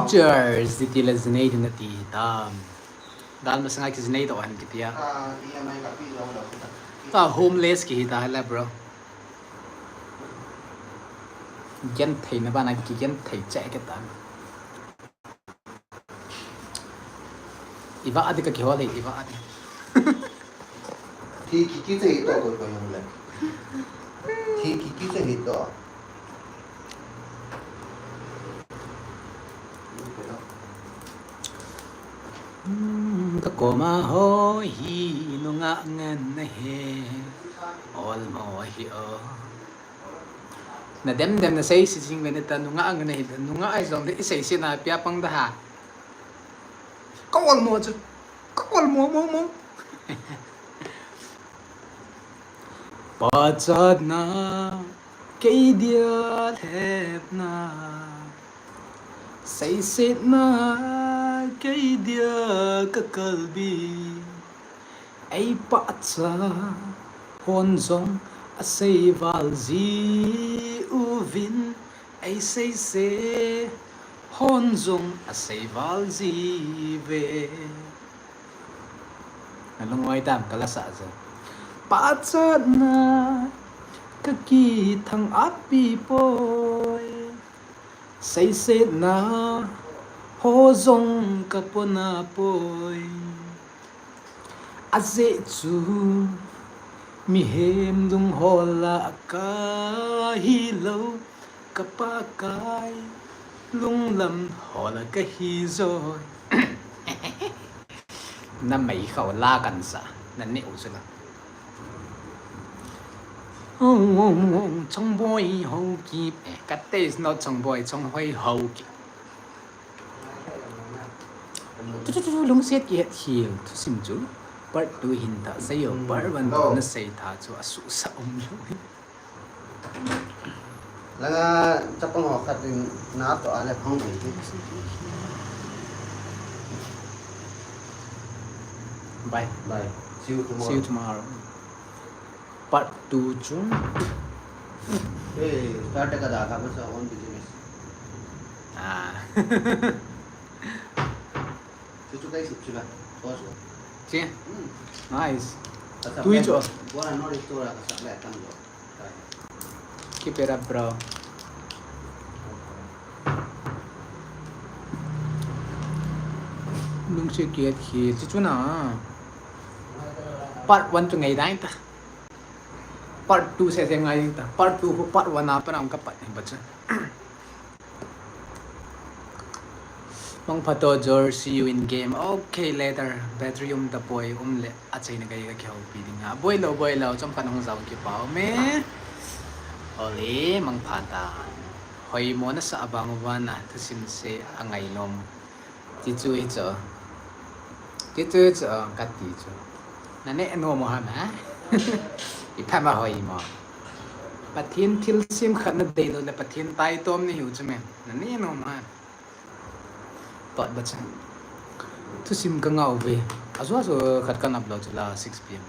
Cheers, titi le Junaid nati tam. Dal masanga ki Junaid o han kitia. Ta homeless kihi ta hala, bro. Genthei na bana kigenthei cheh kei ta. Iva adi ka kihol e, iva adi. Thi ki ki che hi to ko ko yong le. Thi ki ki che hi to. Hmm, ka koma ho hi nungah ngen na he. Ol mo hi o. Na dem dem na sei si jing ve ne ta nungah ngen na he. Nungah ai jong de i sei si na pia pang da ha. Ka ol mo chu. Ka ol mo mo mo. Pachatna, kei dia lhepna, seisetna, kei dia ka kalbi. Ei pachat hon jong asei val ji uvin, ei seiset hon jong asei val ji ve. Na lungoi tam ka la sa jo. Pachatna ka kithang api poi. Seisetna ho jong ka pona poi. Ajeh chu mihem lunghola ka hilou. Ka Pakai lunglam hola ka hi joi. Na mei khau la kan sa, na neh u chu la. Ong, ong, ong, Chongboi Haokip. Eh, Kate is not Chongboi, Chonghoi Haokip. Chu, chu, chu, chu, lungset kihet khel, thusim chu. Part two hin ta, sei o, part one to na sei tha chu, asuhsa um lou. Langa chapang ho khat in na to ale phong ve. Bye. Bye. See you tomorrow. See you tomorrow. Part two chu. Eh, start ka da ka basa own business. Ah. Chu chu kai sup chu la. Pause. Che. Hmm. Nice. Tui chu. Bona no restaurant ka sa le tam lo. Keep it up, bro. Lungset kihet khel chu chu na. Part one chu ngai dai ta. Part two sese ngai ta. Part two khu part one a pat a ka pat hi ba chu. Mangpha to George, see you in game. Okay, later. Battery um tapoi, um le achaina ka hi ka kihoupi ding a. Boi lou, boi lou, chomkhat hung jao kipa um e. Ole, mangpha ta. Hoimo na sa abang uva na, thusim sei a ngainom. Ti chu hi chu. Ti chu hi chu, ka ti chu. Na neh nom u ham, ha? I pha ma hoimo. Pathen thilsem khat na dei lou le Pathen taitom na hiu chu me. Na neh nom u ham. Tot ba chu. Thusim ka ngah uve. Ajo ajo khat ka nap lou chu la six P M.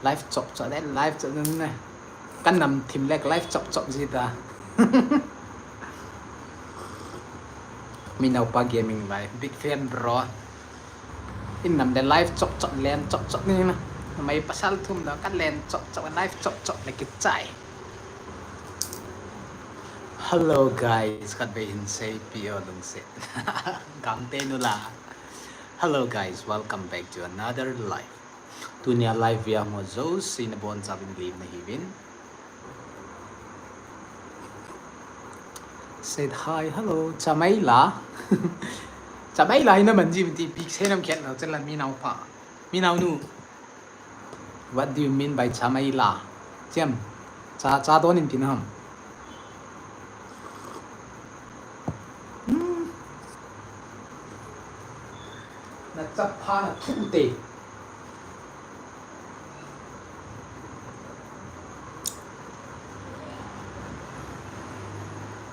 Live chop chop le, live chop le. Ka nam thim le live chop chop ji ta. Minaupa Gaming Live, big fan bro. In nam le live chop chop len chop chop ni na. Mai pasal thum da ka len chop chop live chop chop le kichai. Hello guys, khat vei hin sei pi o lungset. Gamte nu la. Hello guys, welcome back to another live. Tunia live via mo jouse na bonchauvin lim na hiuvin. Said hi, hello, Chamaila. Chamaila hi na man ji ti big sei nam khen na chen la mi nau pa. Mi nau nu. What do you mean by Chamaila? Chem. Cha, cha don in tin ham. Hmm. Chapha na thu te.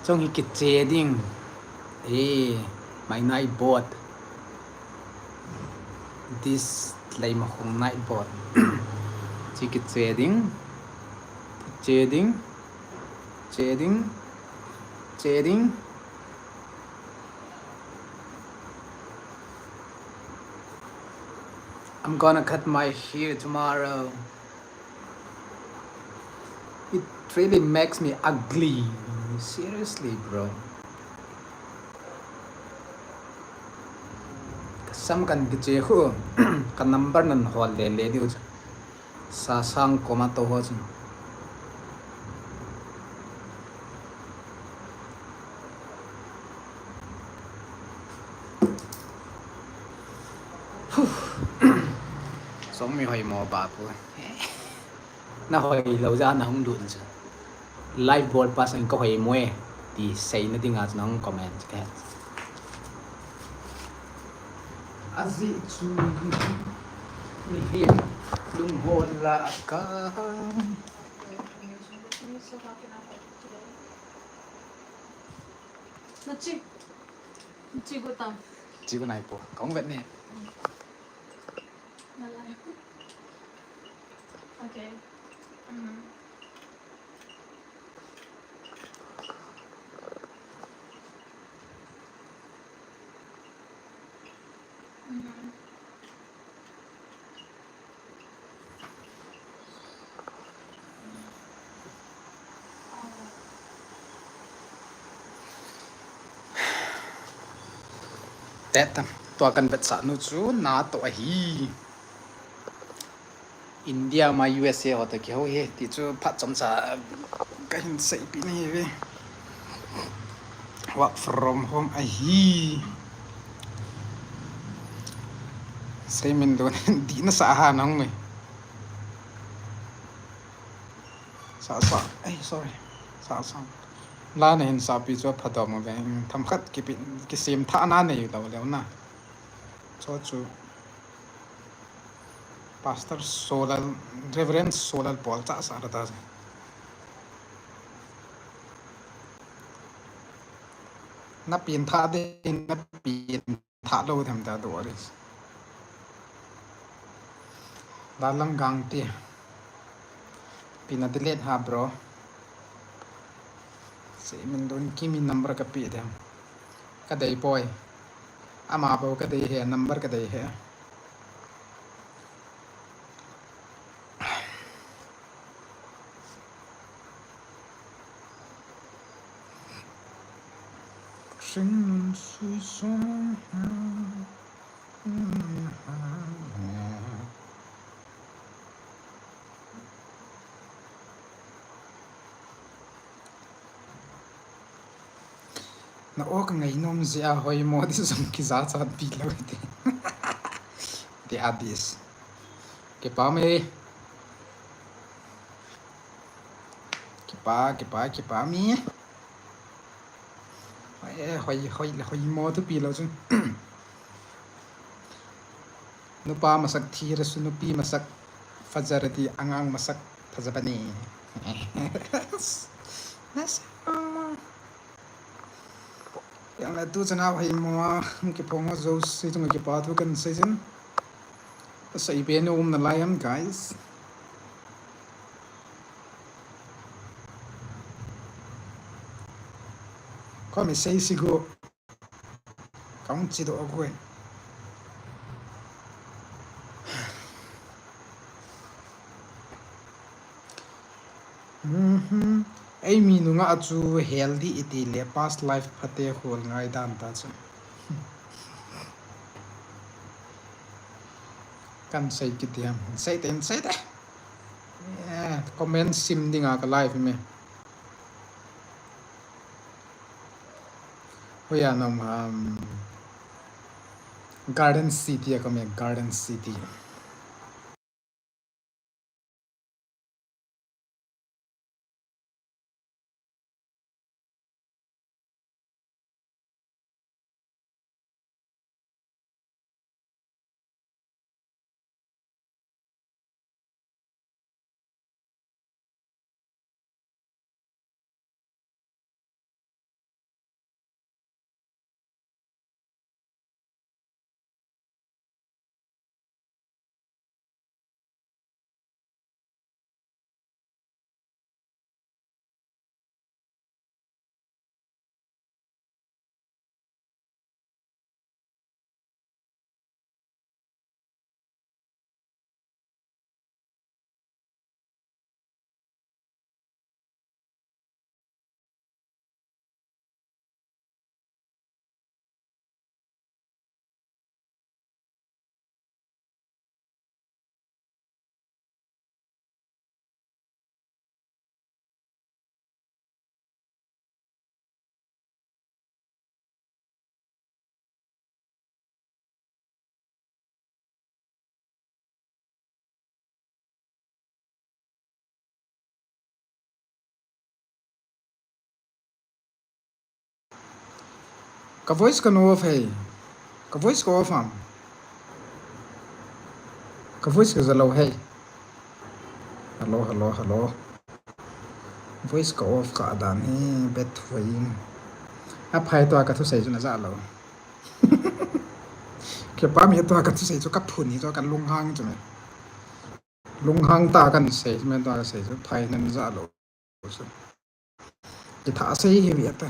Chong hi kiche ding. Eh, my night boat. This lei ma khong night boat. Chi kiche ding. Che ding. Che ding. Che ding. I'm gonna cut my hair tomorrow. It really makes me ugly. Seriously, bro. Kasam kan kiche khu. Ka number nan hol le le diu. Sasang koma to ho chun. Huh. Song mi hoi mo ba pu. Na hoi lo ja na hung dun chu. Live broadcast in ka hoi mo e. Ti sei na ding a chu na hung comment ka. Aji chu ni hi lung hol la ka. Na chi, chi ko tam. Chi ko nai po. Kong vet ne. Na lai. Okay. Mm. Mm. Tet tam. Tua kan vetsah nu chu na to ahi. India ma U S A ho to kihou hi ti chu phat chomcha ka hin seipi ni hi ve. Work from home ahi. Seimin don di na sa ha nang me. Sa sa. Ai, sorry. Sa sa. La na hin sa pi chu pha dom ve. Tham khat kipi, kisem tha na nei lo leu na. Cho chu. Pastor Solal, Reverend Solal Paul cha sa ra ta. Na pin tha de, na pin tha lo them ta do ris. Dalam gang ti. Pina delete ha, bro. Seimin don kimi number ka pi dem. Ka dei poi. Ama bo ka dei he, number ka dei he. Sing nun sui song. Na o ka ngai nom jeh a hoi mo ti jong kija chat pi lo te. Te a dis. Kipa me. Kipa, kipa, kipa mi. Eh, hoi, hoi, hoi mo tu pi lo chun. Nupa masak thira su nupi masak fajara ti angang masak fajabani. Nasa. Yang le tu chana hoi mo a, kiphong ho jouse chunga kipa thu kan sei jin. Sa ibe no um na lai am, guys. Ko mi sei sigu. Kong chi do ko. Mhm. Ei mi nunga chu healthy iti le past life phate hol ngai dan ta chu. Kan sei kiti ham. Sei te, sei te. Yeah, comment sim dinga ka live me. Hoiya nom ham. Garden City a ka me Garden City. Ka voice ka no off hei. Ka voice ka off am. Ka voice ka jalou hei. Hello, hello, hello. Voice ka off ka dan hi bet wai. Aphai tua ka thusei chu na jalou. Kipa mi tua ka thusei chu ka phun hi chu ka lunghang chu me. Lunghang ta kan sei chu me tua ka sei chu phai nan jalou. Kitha sei hi mi ata.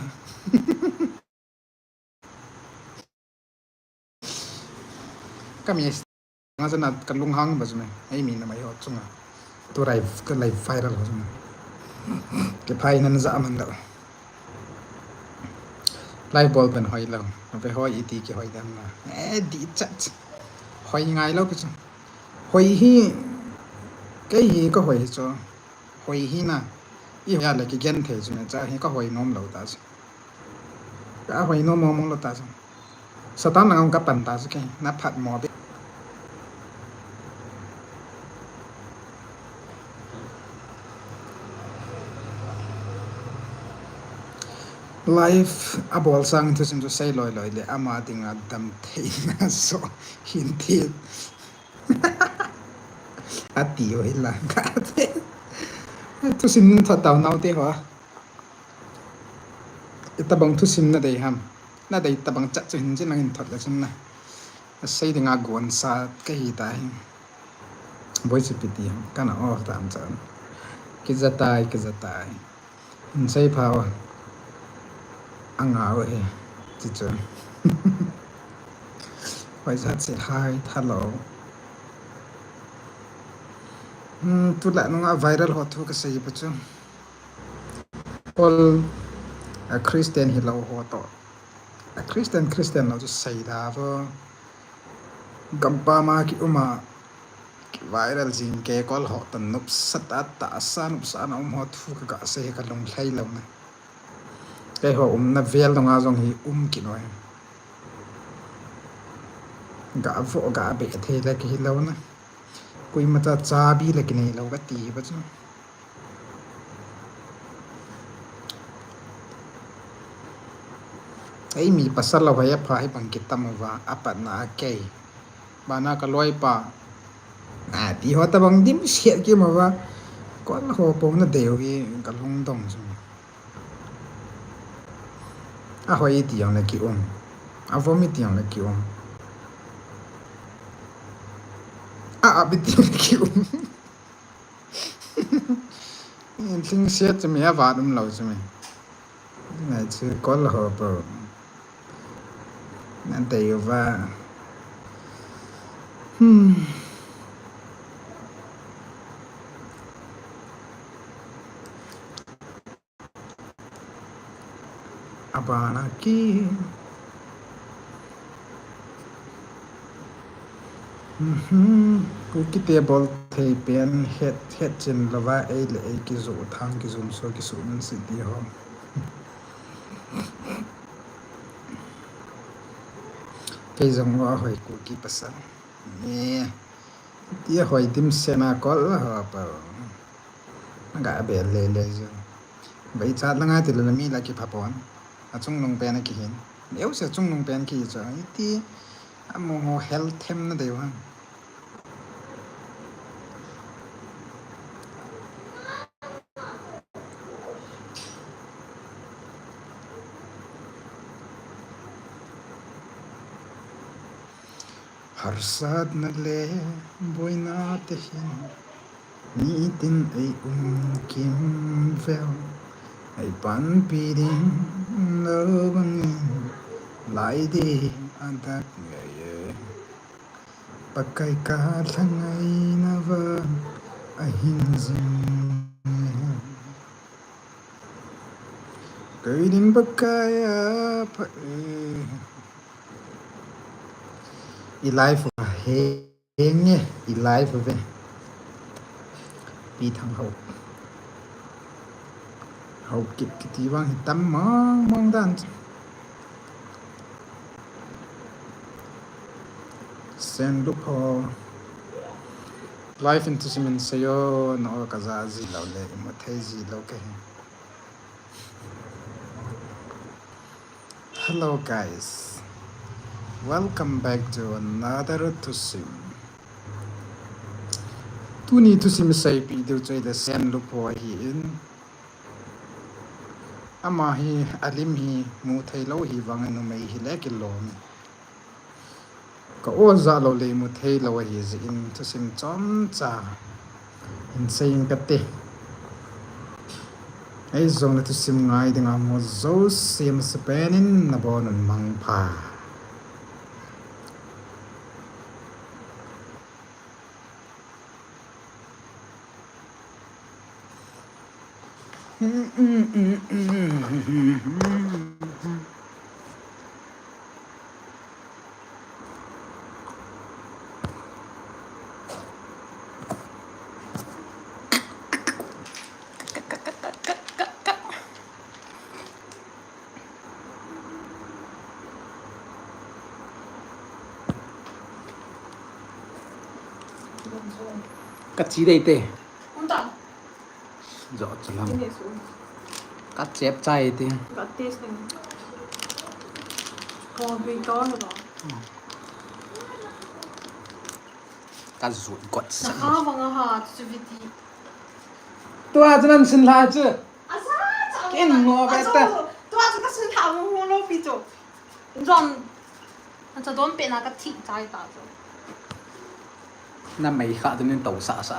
Ka mi nga jana ka lunghang ba chu me. Ei mi na mai ho chunga. Tu rai ka lai viral ho chunga. Kiphai nan ja man da. Lai bol pen hoi lo. Ve hoi iti kihoi dam na. Eh, di chat. Hoi ngai lo ki chu. Hoi hi, kei hi ka hoi hi chu. Hoi hi na. I hoi a le kigen thei chu me cha hi ka hoi nom lo ta chu. Ka hoi nom mong mong lo ta chu. Satan lang ka pan ta chu kei. Na phat mo be. Live a bol sang thusim chu sei loi loi le ama dinga dam theina so hin ti. Ati oi la. Thusim thot tau nau te ho. Itabang thusim na dei ham. Na dei tabang chat chu hin chin nang in thot la chin na. Sei dinga gon sa ka hi ta hin. Boi chu piti ham. Kana off tam chan. Kija tai, kija tai. Hin sei phao. Anga o he. Chi chu. Hoi jat se hai tha lo. Hmm, tu la nunga viral ho thu ka sei pa chu. All a Christian hi lo ho to. A Christian, Christian lo chu sei da vo. Gampa ma ki uma ki viral jing ke kol ho tan nupsa ta ta sa nupsa na um ho thu ka ga sei ka lung lhai lo na. Kei ho umna vel donga jong hi um ki noi. Ga vo ga be thei le ki hi lo na. Kui ma cha cha bi le ki nei lo ka ti ba chu. Ei mi pasal lo hai apha hi bang kitam uva, apatna a kei. Bana ka loi pa. A ti ho ta bang dim siat ki ma va. Kon ho pong na deu hi ka lung dong chu. A hoi ti yang le ki um. A vom ti yang le ki um. A a bi ti yang le ki um. Thing siat chu mi a vat um lo chu mi. Nai chu kol ho po. Na dei uva. Hmm. Abana ki. Mhm. Kuki te bol thei pen het, het chin lova ei le ei ki zu thang ki zum so ki su min si ti ho. Kei jong lo a hoi Kuki pasal. Ni. Ti a hoi dim sena kol la ho pa. Ga be le le jo. Vai chat la ngai ti le mi la ki pha pon. A chung nung pen a ki hin. Eu se chung nung pen ki cho. Iti a mo ho hel them na deu hang. Harsatna le boina te hin. Nitin ei um kimvel, ei panpi ding lo bangin, lai ding a dak ngei e. Pakai ka lhangaina vang a hin jing e. Kei ding Pakai a pha e. I live a he. Enge, i live ve. Pi Thang Hau. Hau kit kiti vang hi tam mong mong dan. Sen lup ho. Live in thusim in seiyo, na o ka ja ji lo le, i mu thei ji lo ka hi. Hello guys, welcome back to another thusim. Tuni thusim seipi diu chu ahile Senlupo ahin. Ama hi alim hi mu thei lou hi vang numei hile kilom. Ka o ja lou le mu thei lou ahi jeh in thusim chomcha hin seiyin kate. Ahi jongle thusim ngai dinga mu jouse masapen in nabon un mangpha. Ka chi dei te. Jo chu lam. Ka chep chai te. Ka jut got sa. Tua chu nan sin la chu. Kin ngo be ta. Tua chu ka sin la mo lo pi chu. Jon. Acha don pe na ka thi chai ta chu. Na mei kha tu nin to sa sa.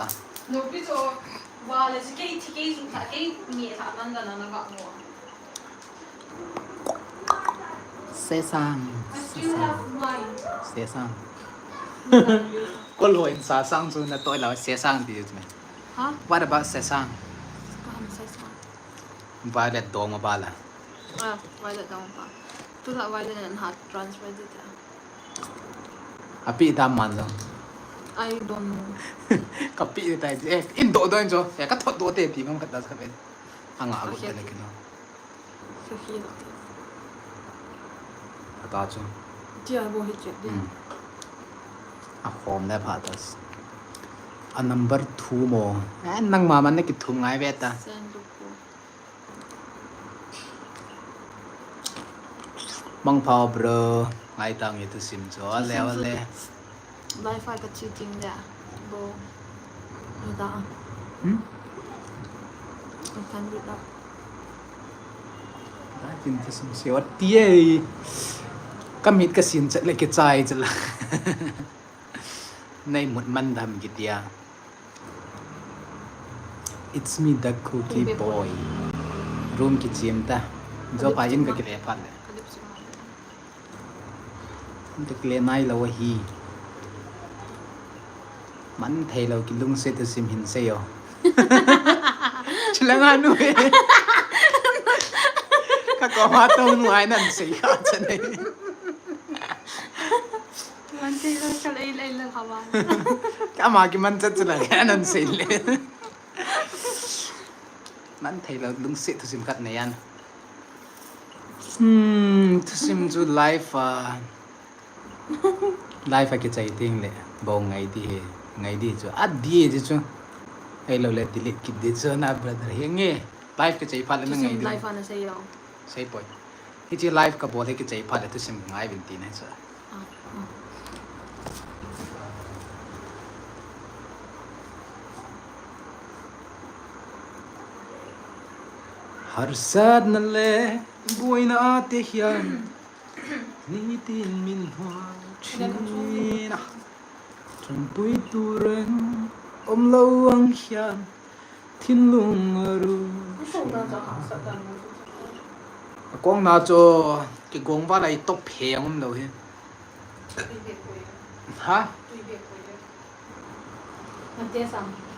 No pi chu. Wa le chi kei thi kei su tha kei mi tha nan da na na va ngo. Sesang. Sesang. Ko lo in sasang chu na toi la sesang ti chu me. Ha? What about sesang? Violet dong ma bala. Ah, Violet dong pa. Tu la Violet na transfer di ta. Api dam man jong. I don't know. Ka pi tai eh in do do in jo. Ya ka thot do te ti ngam khat da sa ben. Anga agut te le kino. Ata chu. Tia bo hi che de. Hmm. A khom le pha ta. A number two mo. Eh, nang ma man ne ki thum ngai ve ta. Send to ko. Mangpha bro. Ngai tang itu sim cho. Ale ale. Wi-Fi ka cheating da. Bo. Ida. Hmm? I can read up. Tin ti sum siwa ti ei. Ka mit ka sin chat le ke chai chala. Nei mut man dam ki tia. It's me, the cookie boy. Room ki chim ta. Jo pa in ka kile phat le. Ka kile nai lo hi. Man thei lo ki lungset thusim hin sei o. Chilanga nu e. Ka ko ma to nu ai nan sei kha cha nei. Man thei lo ka lei lei lo ha ba. Ka ma ki man cha chila nan sei le. Man thei lo lungset thusim khat nei an. Hmm, thusim chu life a. Life a kichai ting le. Bo ngai di he. Ngai di chu. A di di chu. Ei lo le delete kit di chu na brother he nge. Life kichai pha le na ngai di. Life a na sei lo. Sei poi. Hichi life ka bol he kichai pha le thusim ngai vin ti na chu. Harsatna le buaina a te hian nitin min hua china. Ṭanpui turin awm lo ang hian thinlung a ru. A kawngna chu kigawng vala i tawp he ang awm lo hi. Ha?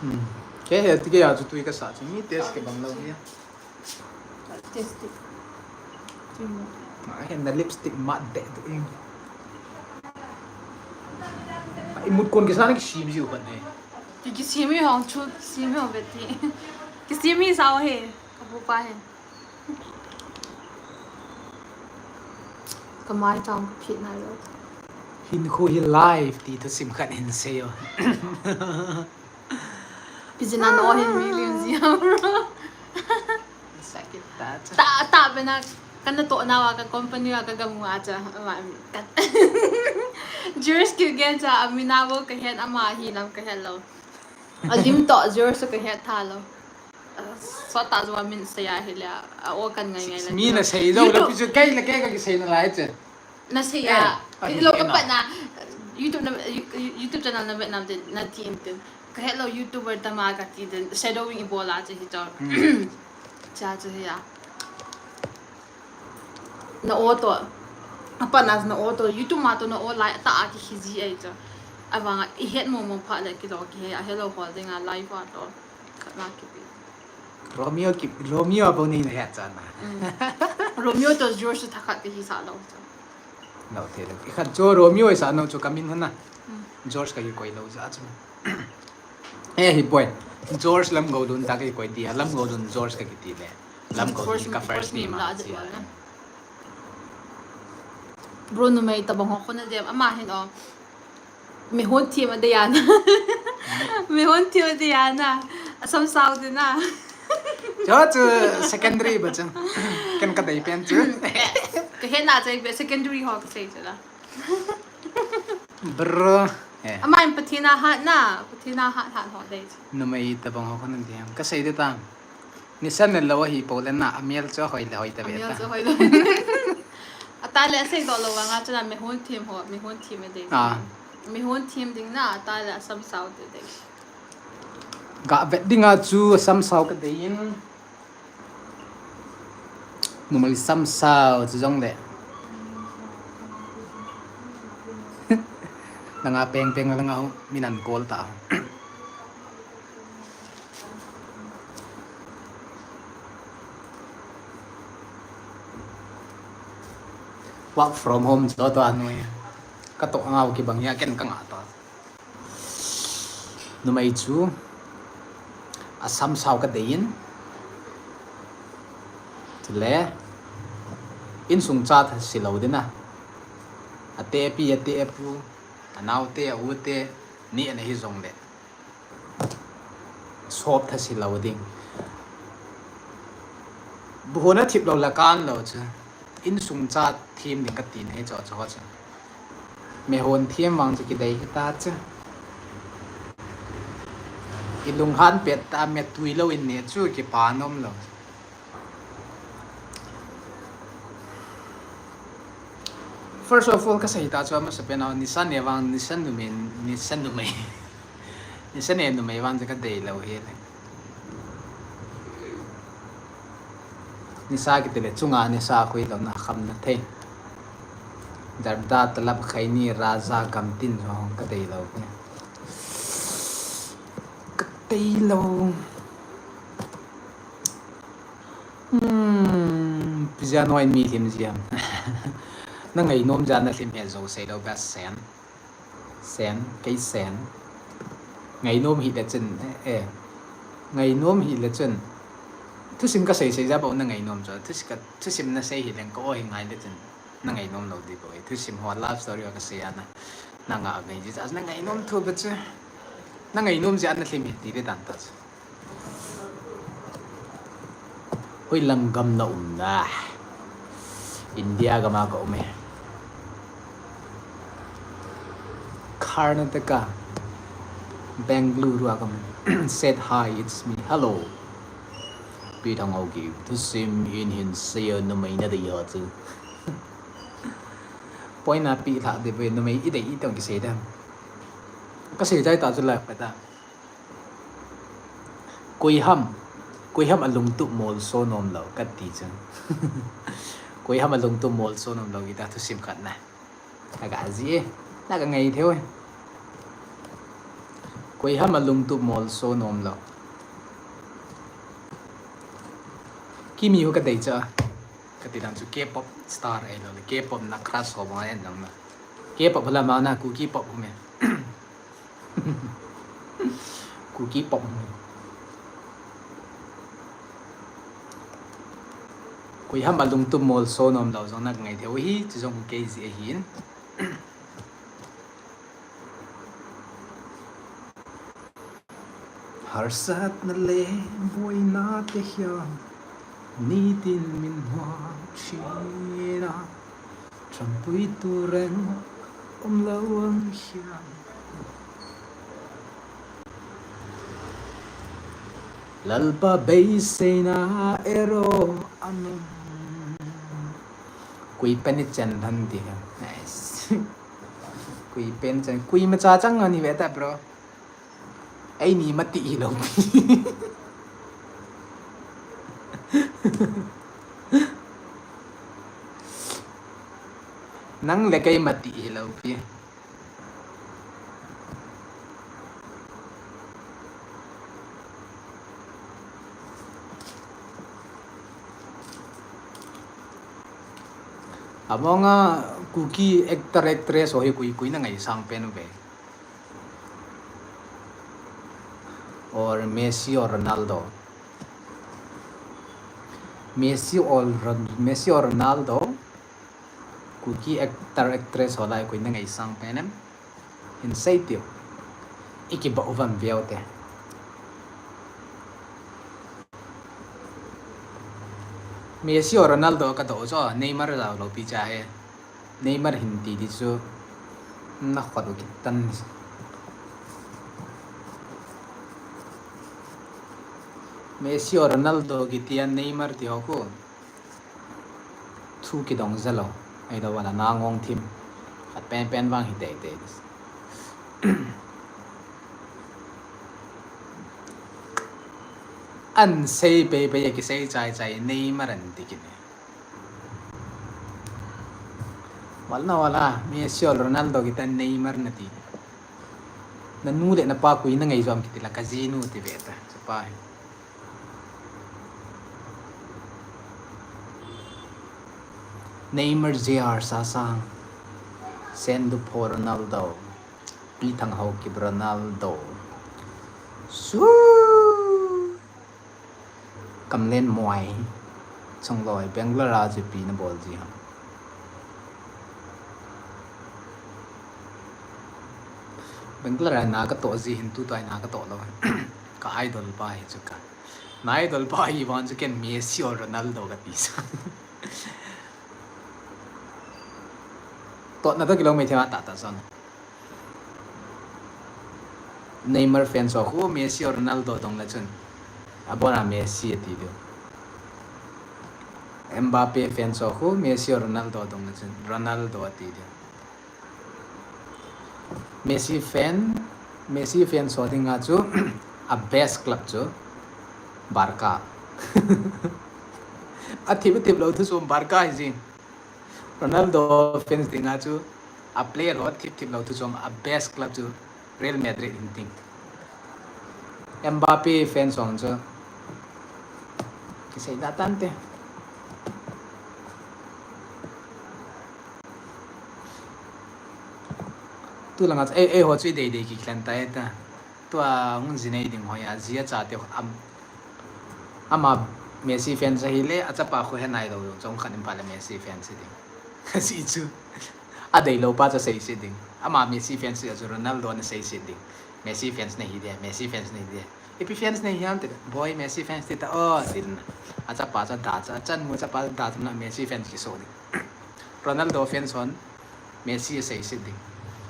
Hmm. Kei he ti kei a chu tui ka sa chu mi test kibang lo hi. Test. Ma, hen na lipstick mat deh tu in. I mut kon kisa na kisim jiu khat nei. Ki, kisim hi hong chu, kisim hi hong beti. Kisim hi sao he, ka bu pa he. Ka mai chang ka phit nai lo. Hin khu hi live ti thusim khat hin sei o. Pijina no hin million zia, bro. Sakit ta cha. Ta, ta bena. Kana toh nau a ka company a ka gam nga cha, ama, ka, George Kilgen cha, amina bo ka het, ama hi lam ka het lou. Alim toh George ka het tha lou. Ah, sot ta jo min sei a hi le, a o kan ngai ngai la. Mi na sei jo le, YouTube pi chu kei le kei ka kisei nalai che. Na sei a. Eh, ah, lo ka pat na, YouTube na, You-, You-, YouTube channel na vet nam te, na ti in te. Ka het lou YouTuber tama ka ti den, shadowing i bol a che hi cho. Hmm. Cha che hi a. Na o to. Apa na na o to. YouTube ma to na o lai ta a ki khiji ai cho. Avang a i het mo mo pha le ki lo ki he a, hello hol ding a live a to. Khat na ki pi. Romeo ki, Romeo a bo ni na het cha na. Mm. Romeo to George tha khat ki hi sa lo cho. Lo te lo. I khat cho Romeo i sa no cho ka min hana. Mm. George ka hi koi lo cha cho. Eh, hi poi. George Lamgoulun ta ka hi koi ti, Lamgoulun George ka kiti le. Lamgoulun ka first name a chi a. Bro, numei tabang ho khona dem, ama hin o. Mehon thim a dei a na. Mehon thim a dei a na. Asam sao de na. Cho chu secondary ba chu. Ken ka dei pen chu. Ka he na chai be secondary ho ka sei chu la. Bro. Eh. Ama in Pathen a hat na, Pathen a hat hat ho dei. Numei tabang ho khona dem. Ka sei de ta. Nisan ne lo hi po le na, amel chu hoi le hoi ta ve ta. Amel chu hoi le. Ata le sei do lo wa nga chu na mehon thim ho, mehon thim e dei. Ah. Mehon thim ding na, ata le asam sao te dei. Ga vet ding a chu asam sao ka dei in. Numei sam sao chu jong le. Nanga peng peng la nga min an kol ta. Work from home cho to anoi. Ka to ngau ki bang ya ken ka nga to. Numei chu asam sao ka dei in. Chule insung cha tha si lo ding a. Ate pi, ate pu, anaute, aute, ni ana hi jong le. Sop tha si lo ding. Bu hona thip lo la kan lo chu. Insung cha thim ding ka tin he cho cho chu. Mehon thim vang chu ki dei hi ta chu. I lunghan pet ta me tui lo in ne chu ki pa nom lo. First of all, ka sei ta chu ama sa pen a, Nisa ne vang, Nisa numei, Nisa numei. Nisa ne numei vang chu ka dei lo hi le. Nisa kiti le chunga nisa khui lo na kham na thei. Darda talab khaini raja gamtin jong ka dei lo hi. Ka dei lo. Hmm, pizza noi mi him jiam. Na ngainom ja na him he jo sei lo ba sen. Sen, kei sen. Ngainom hi le chun, eh, eh. Ngainom hi le chun. Thusim ka sei sei ja bo na ngainom jo. Thusi ka, thusim na sei hi leng ka o hi ngai le chun. Na ngainom lo di bo. Thusim ho love story ka sei ana. Na nga ngai ji ja na ngainom thu ba chu. Na ngainom ja na him hi ti le dan ta chu. Hoilang gam na um na? India gam a ka um e. Karnataka, Bengaluru a ka um. Said hi, it's me. Hello. Pi thang au ki. Thusim in hin sei a numei na dei ha chu. Point a pi lha de pe numei i dei i tong ki sei da. Ka sei jai ta chu la pa ta. Koiham, koiham a lungtup molso nom lo, ka ti chu. Koiham a lungtup molso nom lo, kita thusim khat na. Na ka ji e, na ka ngai theu e. Koiham a lungtup molso nom lo. Kimi hu ka dei cha. Ka ti dan chu K-pop star ai lo, K-pop na crush ho bang ai dang na. K-pop la ma na Kuki pop hu me. Kuki pop. Koiham a lungtup molso nom lo jong na ngai theu hi, chu jong kei ji ahin. Harsatna le boina te hiam. Nitin min hua china, champuitu reng um lo ang hiam. Lalpa beiseina ero anum. Kui pen i chen than ti. Nice. Kui pen chen, kui macha chang ani ve ta, bro. Eini mati hi lo pi. Nang le kei mati hi lo pi. Amonga Kuki actor actress ho hi kui kui na ngaisang pen uve. Or Messi or Ronaldo. Messi or Ron-, Messi or Ronaldo. Kuki actor actress ho lai kui na ngaisang pen em. Hin sei tiu. I kibah u vam veu te. Messi or Ronaldo ka doh u chu, Neymar jao lo pi cha he. Neymar hin ti di chu na khot u kitan. Messi or Ronaldo kiti a Neymar ti ho khu. Thu kidong jalo. Ahi lo vana na ngong thim. Khat pen pen vang hi tei tei. An sei pei pei a kisei chai chai Neymar an ti kine. Val na vala, Messi or Ronaldo kita Neymar na ti. Na nu le na pa kui na ngai jom kiti la ka ji nu ti ve ta. Chapa hi. Neymar J R Sasang. Sendu pho Ronaldo. Pi Thang Haokip Ronaldo. Su. Kamlen Muai. Chongloi, Bangalore a chu ipi na bol ji ham. Bangalore a na ka toh ji hin tu tua na ka toh lo. Ka idol pa hi chu ka. Na idol pa hi vang chu ken Messi or Ronaldo ka ti sa. Toh na toh kilometer a ta ta son. Neymar fans ho khu Messi or Ronaldo dong le chun. Abona Messi ati diu. Mbappe fans ho khu Messi or Ronaldo dong le chun. Ronaldo ati diu. Messi fan, Messi fans ho dinga chu a best club chu Barca. A thip a thip lo thu chom Barca hi jing. Ronaldo fans dinga chu a player ho thip thip lo thu chom a best club chu Real Madrid hin ting. Mbappe fans ho chu kisei da tante. Tu langa chu ei, ei ho chu i dei dei kikhen ta e ta. Tua hung ji nei ding ho a ji a chate am, ama Messi fans ahi le, a chapa khu he nai lo, chong khat in pa le Messi fans hi ding. Ka si chu. A dei lo pa chu sei si ding. Ama Messi fans hi a chu Ronaldo na sei si ding. Messi fans na hi de, Messi fans na hi de. Ipi fans na hi ham te, boy Messi fans ti ta, oh, tin. A chapa chu da chu, a chan mu chapa da chu na Messi fans kiso ding. Ronaldo fans hon, Messi a sei si ding.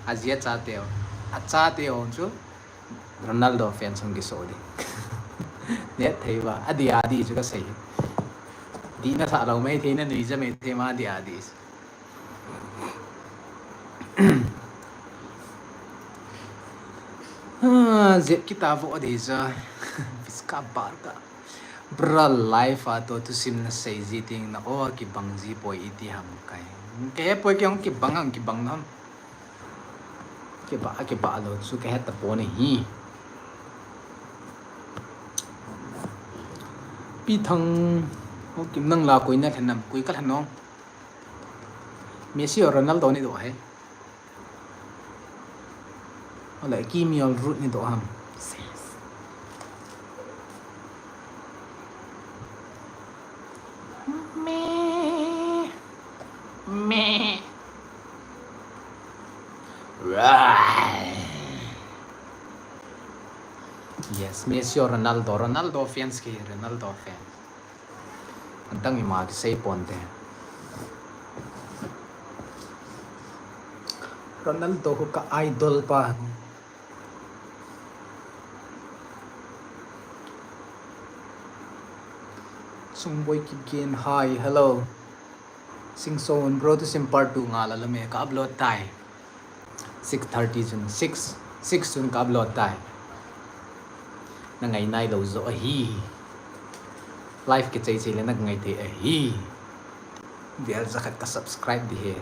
A ji a chate ho. A chate ho chu, Ronaldo fans hung kiso ding. Net thei va, a di a di chu ka sei. Di na sa lo mai thei na nui ja mai thei ma di a di. Ah, zep kita vo di ja. Vizca Barca. Bra life a to thusim na sei ji ting na o kibang ji poi iti ham kai. Ke he poi ke hung kibang hung kibang nam. Kibah, kibah lo chu ka het ta pon ahi. Pi Thang, Haokip nang la koi na lhen nam, koi ka lhen nong. Messi or Ronaldo ni doh he. Ole Kimi or Ruud ni doh ham. Me. Me. Yes, Messi or Ronaldo. Ronaldo fans ke, Ronaldo fans. Antang ima kisei ponte. Ronaldo khu ka idol pa. Sungboi Kipgen, hi, hello. Singson bro, thusim part two nga la lame ka upload tai. Six thirty chun, six, six chun ka upload tai. Na ngai nai lou jo ahi. Live kichei chei le na ngai thei ahi. Vel jakhat ka subscribe di he.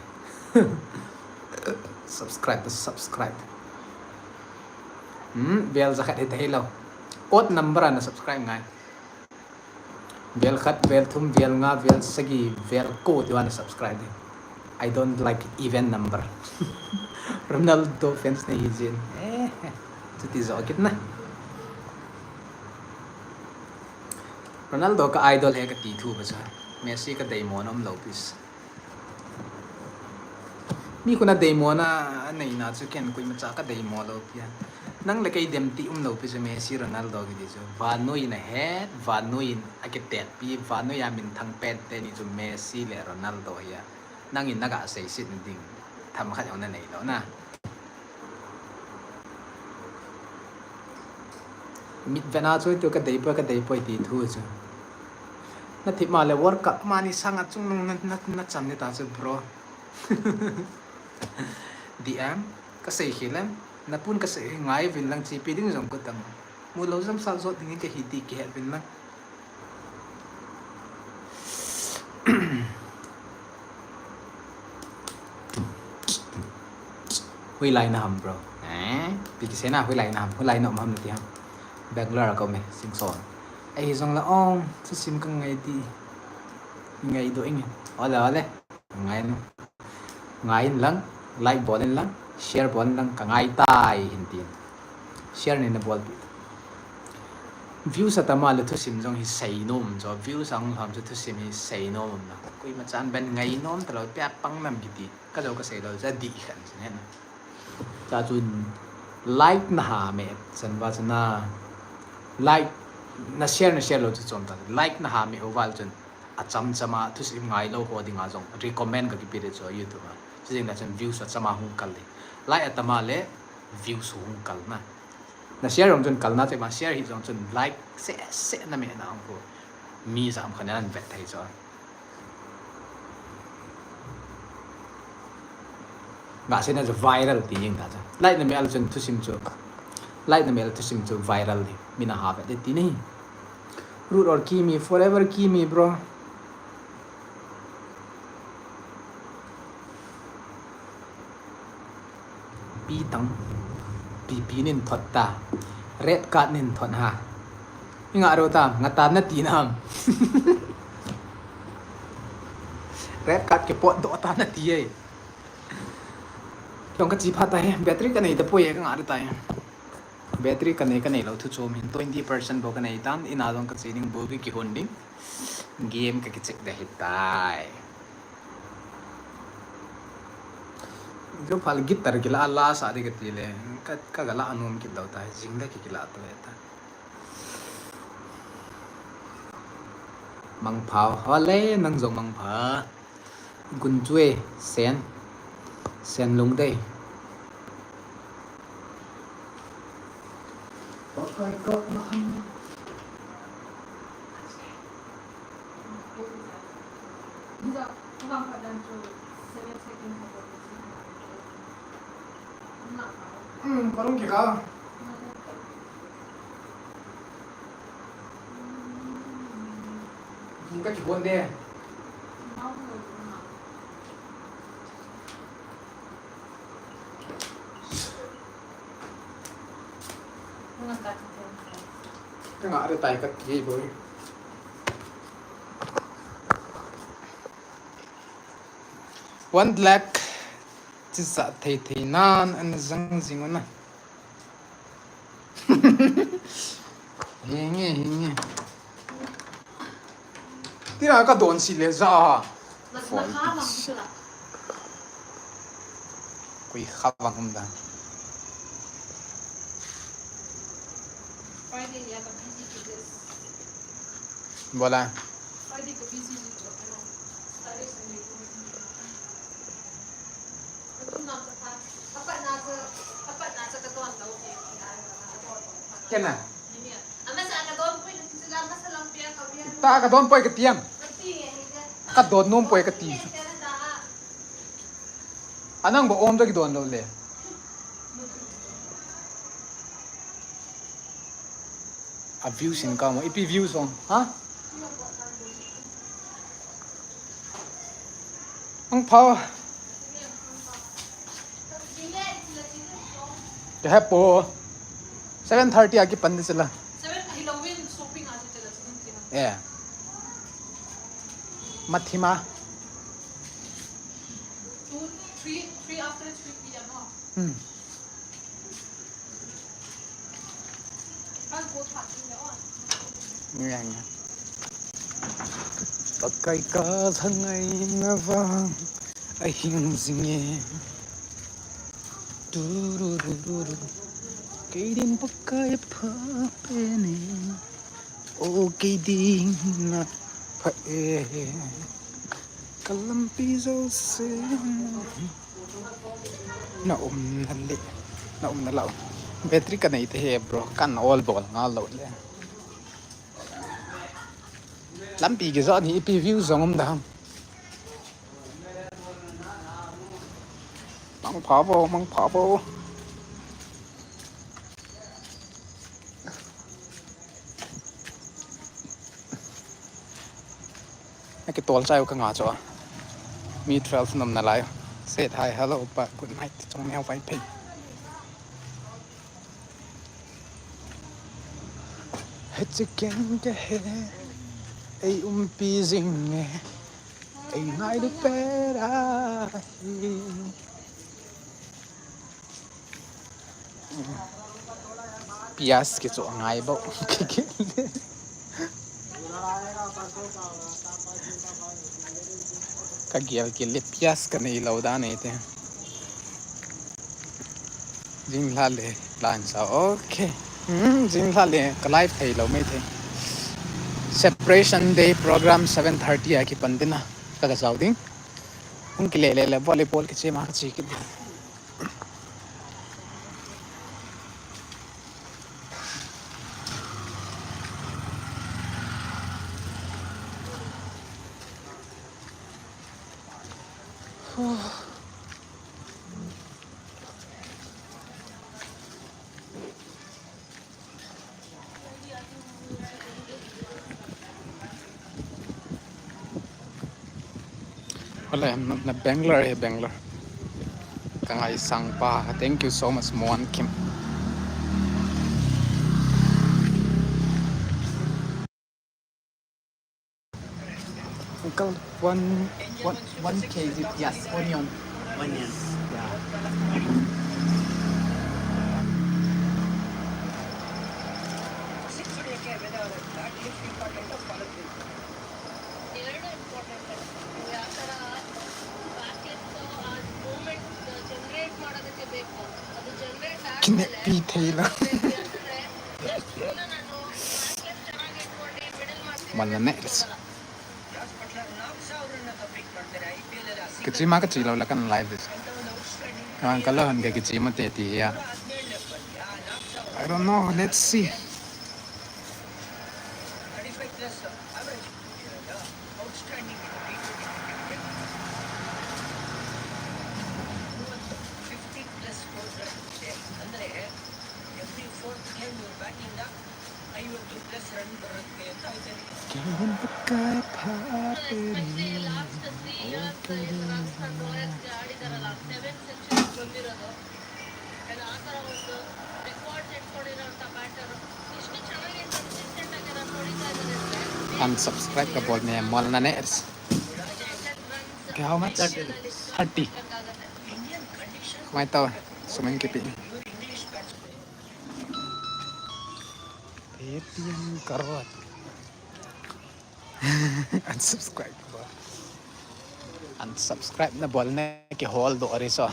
Subscribe, subscribe. Hmm, vel jakhat hithei lou. Odd number a na subscribe ngai. Vel khat, vel thum, vel nga, vel sagi, vel ko ti uva na subscribe di. I don't like even number. Ronaldo fans nahi jin. Eh, chuti jo kit na. Ronaldo ka idol he kati thu ba cha. Messi ka deimo nom lou pi. Mi khu na deimo na, a neina chu ken koimacha ka deimo lou pi a. Nang le kei dem ti um lou pi chu Messi, Ronaldo kiti chu. Vannoi in ahet, vannoi in akitetpi, vannoi a minthang pen teni chu Messi le Ronaldo hi a. Nangin na ga seiset ding themkhat jong na nei lou na. Mitvet na chu tu ka deipoi, ka deipoi ti thu chu. Na thip ma le World Cup mani sanga chungnung na, na, na cham ni ta chu bro. Di am, ka sei khel em, na pun ka sei ngai vin lang chepi ding jong ka tam. Mu lou jam sa jot ding ka hi ti kihet vin lang. Hoilai na ham bro? Eh, pi kisei na hoilai na ham, hoilai na um ham na ti ham. Bangalore a ka um e, Singson. Ahi jong la ong, thusim ka ngai ti. Ngai doh inge. Ole, ole. Ngai in. Ngai in lang, like bol in lang, share bol in lang, ka ngai tai hin tin. Share nei na bolpi. Views atam a le thusim jong hi sei nom jo. Views ahung lhom chu thusim hi sei nom na. Koimachan ben ngai nom talou, pia pang nam kiti. Ka jo ka sei lou, ja di khan sin hen. Cha chun like na ha me chan va chun na. Like na share, na share lou chu chom ta. Like na ha me ho val chun. Acham cham a thusim ngai lou ho dinga jong recommend ka kipe de chu YouTube a. Chujing na chun views acham a hung kal le. Like atam a le views hung kal na. Na share jong chun kal na, chema share hi jong chun like se se na me na ang ko. Mi jam khan an vet thei chu. Nga se na chu viral ti jing ta chu. Like na me al chun thusim chu. Like na me al thusim chu viral ni. Mi na ha vet de ti ni. Root or Kimi, forever Kimi, bro. Pi tang. Pi pi nin thot ta. Red card nin thot ha. Inga ro ta, nga ta na ti nam. Red card ke pot do ta na ti ei. Tong ka chi pha ta he, battery ka nei ta poi e ka nga ta e. Battery ka nei, ka nei lou thu chom hin twenty percent bo ka nei tan, ina jong ka chi ding, bul ki hon ding. Game ka kichek da hitai. Lo phal guitar kila la sa de ka ti le. Ka, ka gala anom kit lou tai. Jing da ki kila to ta. Mangpha, hole, nang jong mangpha. Gunchue, Sen. Sen Lungdei. Hmm, parung kika. Ka kibon de. Ka nga re tai ka ti boi. One lakh. Chi sa thei thei nan an jang jing na. Hinge, hinge. Tira ka don si le za. Phone. Koi kha vang um da. Bola. Kena. Ta ka don poi ka tiam. Ka don nom poi ka ti. Anang bo om to ki don lo le. A views in ka mo, ipi views ong, ha? Ang pao. Ka hepo. Seven thirty a kipan di sila. Seven, ahi lo win shopping a sila. Yeah. Mathima. Two, three, three after three P M, ha? Hmm. Pakai ka thangai na vang ahing zinge. Turururu. Keidin pakai pha pene. O keidin na pha e. Kalampi zo se. Na um na le. Na um na lau. Battery ka nei te he, bro. Kan all bol nga lo le. Lampi ki zon hi ipi view zong um da ham. Mang pha vo, mang pha vo. Aki tol chai ka nga cho. Mi twelve nom na lai. Said hi, hello, pa, good night. Chong neo vai phei. He chicken ke he. Ei umpi zing e. Ei ngai du pera. Pias ke cho ngai bo. Ka gel ke le pias ka nei lo da nei te. Jing la le plan sa. Okay. Hmm, jing la le ka live thei lo mai the. Separation Day program seven thirty a kipan dina. Ka ka sau ding. Hung ki le le le volleyball ki che ma ka chi ki. Wala, na, na Bangalore he, Bangalore. Ka ngaisang pa. Thank you so much, Mohan Kim. Uncle, one, one, one K G, yes, onion. Onion. Yeah. Kine pi thei lo. Mana ne. Ka chi ma ka chi lo la kan live this. Kan ka lo han ka chi ma te ti ya. I don't know. Let's see. Unsubscribe ka bol ne, mol na ne. Okay, how much? Thirty. Thirty. Kumai tau, suming kipi. Paytm card. Unsubscribe bol. Unsubscribe na bol ne ki hol do ari so.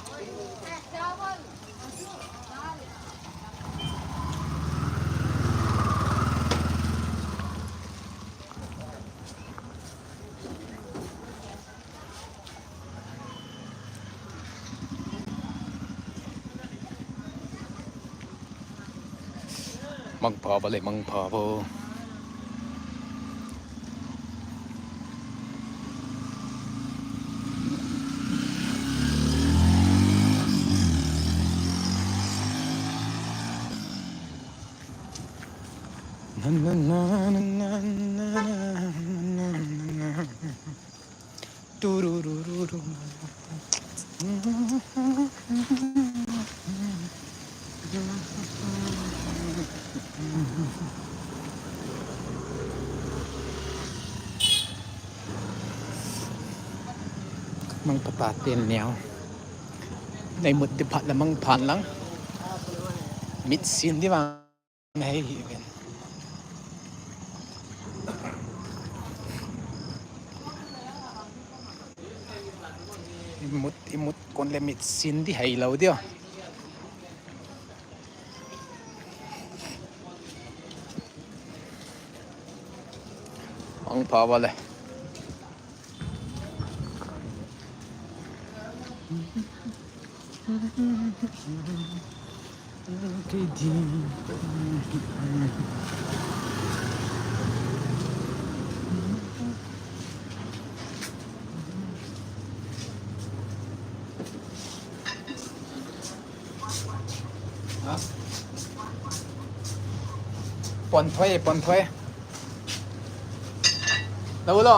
Mangpha vale, mangpha vo. Tururururu. Mangpha taten neo. Nei mut di phat le mangphan lang. Mit sin di vang. Hei hi ven. Imut, imut kon le mit sin di hei lo dio. Ang pa vale. Pon thoi, pon thoi. Lo lo.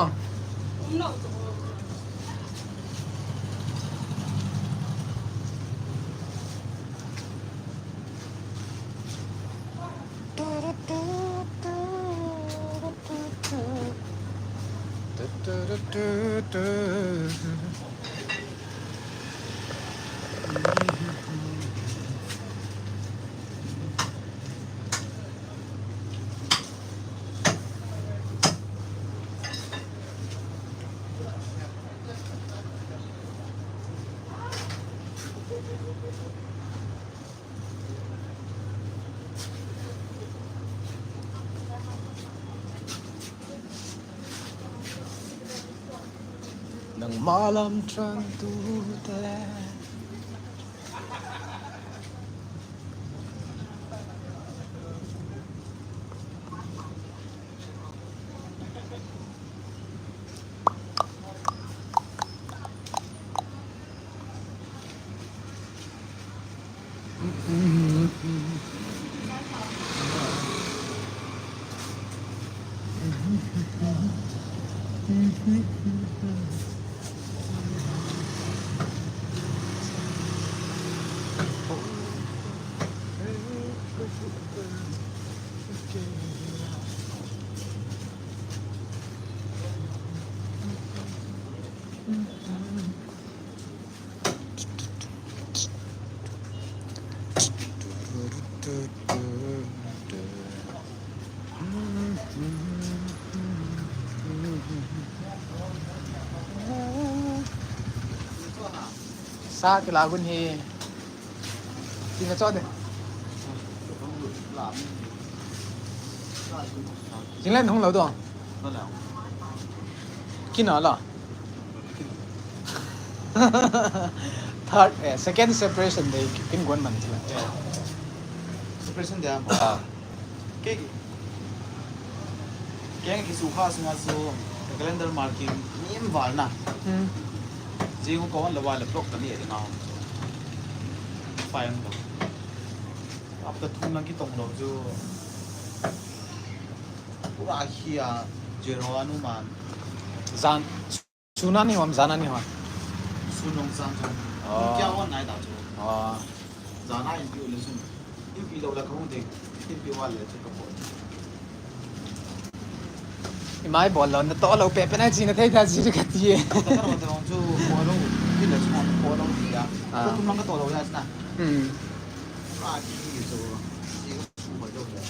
Nangma lam tran tu te. Sa kila gun hi. Tina cho de. Jinglen hung lo do. Kina la. Third, eh, second separation day kin gon man thila. Separation day am. Ah. Ke, ke, kei kisu kha sunga chu calendar marking nim val na. Hmm. Jing ko on la wala block ka ni e na. Fine lo. After thum lang kitong lo chu. Pura hi a zero anu man. Jan. Sun a ni hon, jan a ni hon. Sun nung jan jan. Ah. Kya hon nai da chu. Ah. Jan a in pi le sun. In pi lo la ka hung de. In pi wa le chu ka po. I mai bol lo, na to lo pe pe na chi na thei ta chi ka ti. Ka to lo de hung chu po lo. Pi le chu na po lo ti ya. Ah. Ko tum lang ka to lo ya na. Hmm. Ra ki chu. Chi chu po lo ya.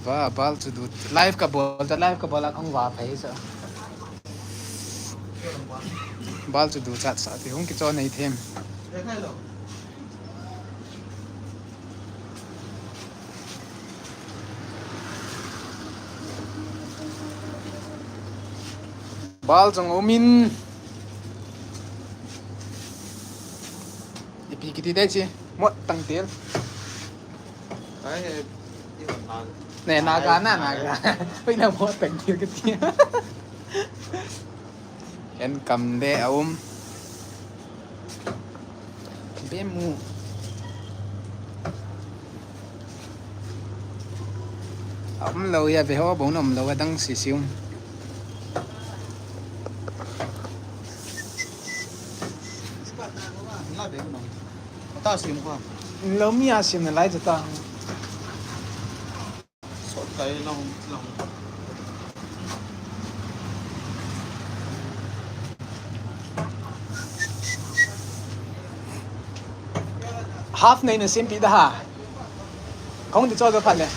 Va, bal chu du. Live ka bol, ta live ka bol a kong va phai sa. Bal chu du chat sa ti hung kichon nei them. Bal jong umin. Ipi kiti dai chi. Mot tang tel. Ne, Naga na, Naga. Oi, na mo tang kil kati. En kam de aum. Be mu. Aum lo ya, be ho bong nom lo, adang si sium. Ta sim ko. Lo mi a sim na lai ta. Sot kai long long. Half nei na sim pi da ha. Kong di cho cho phat le.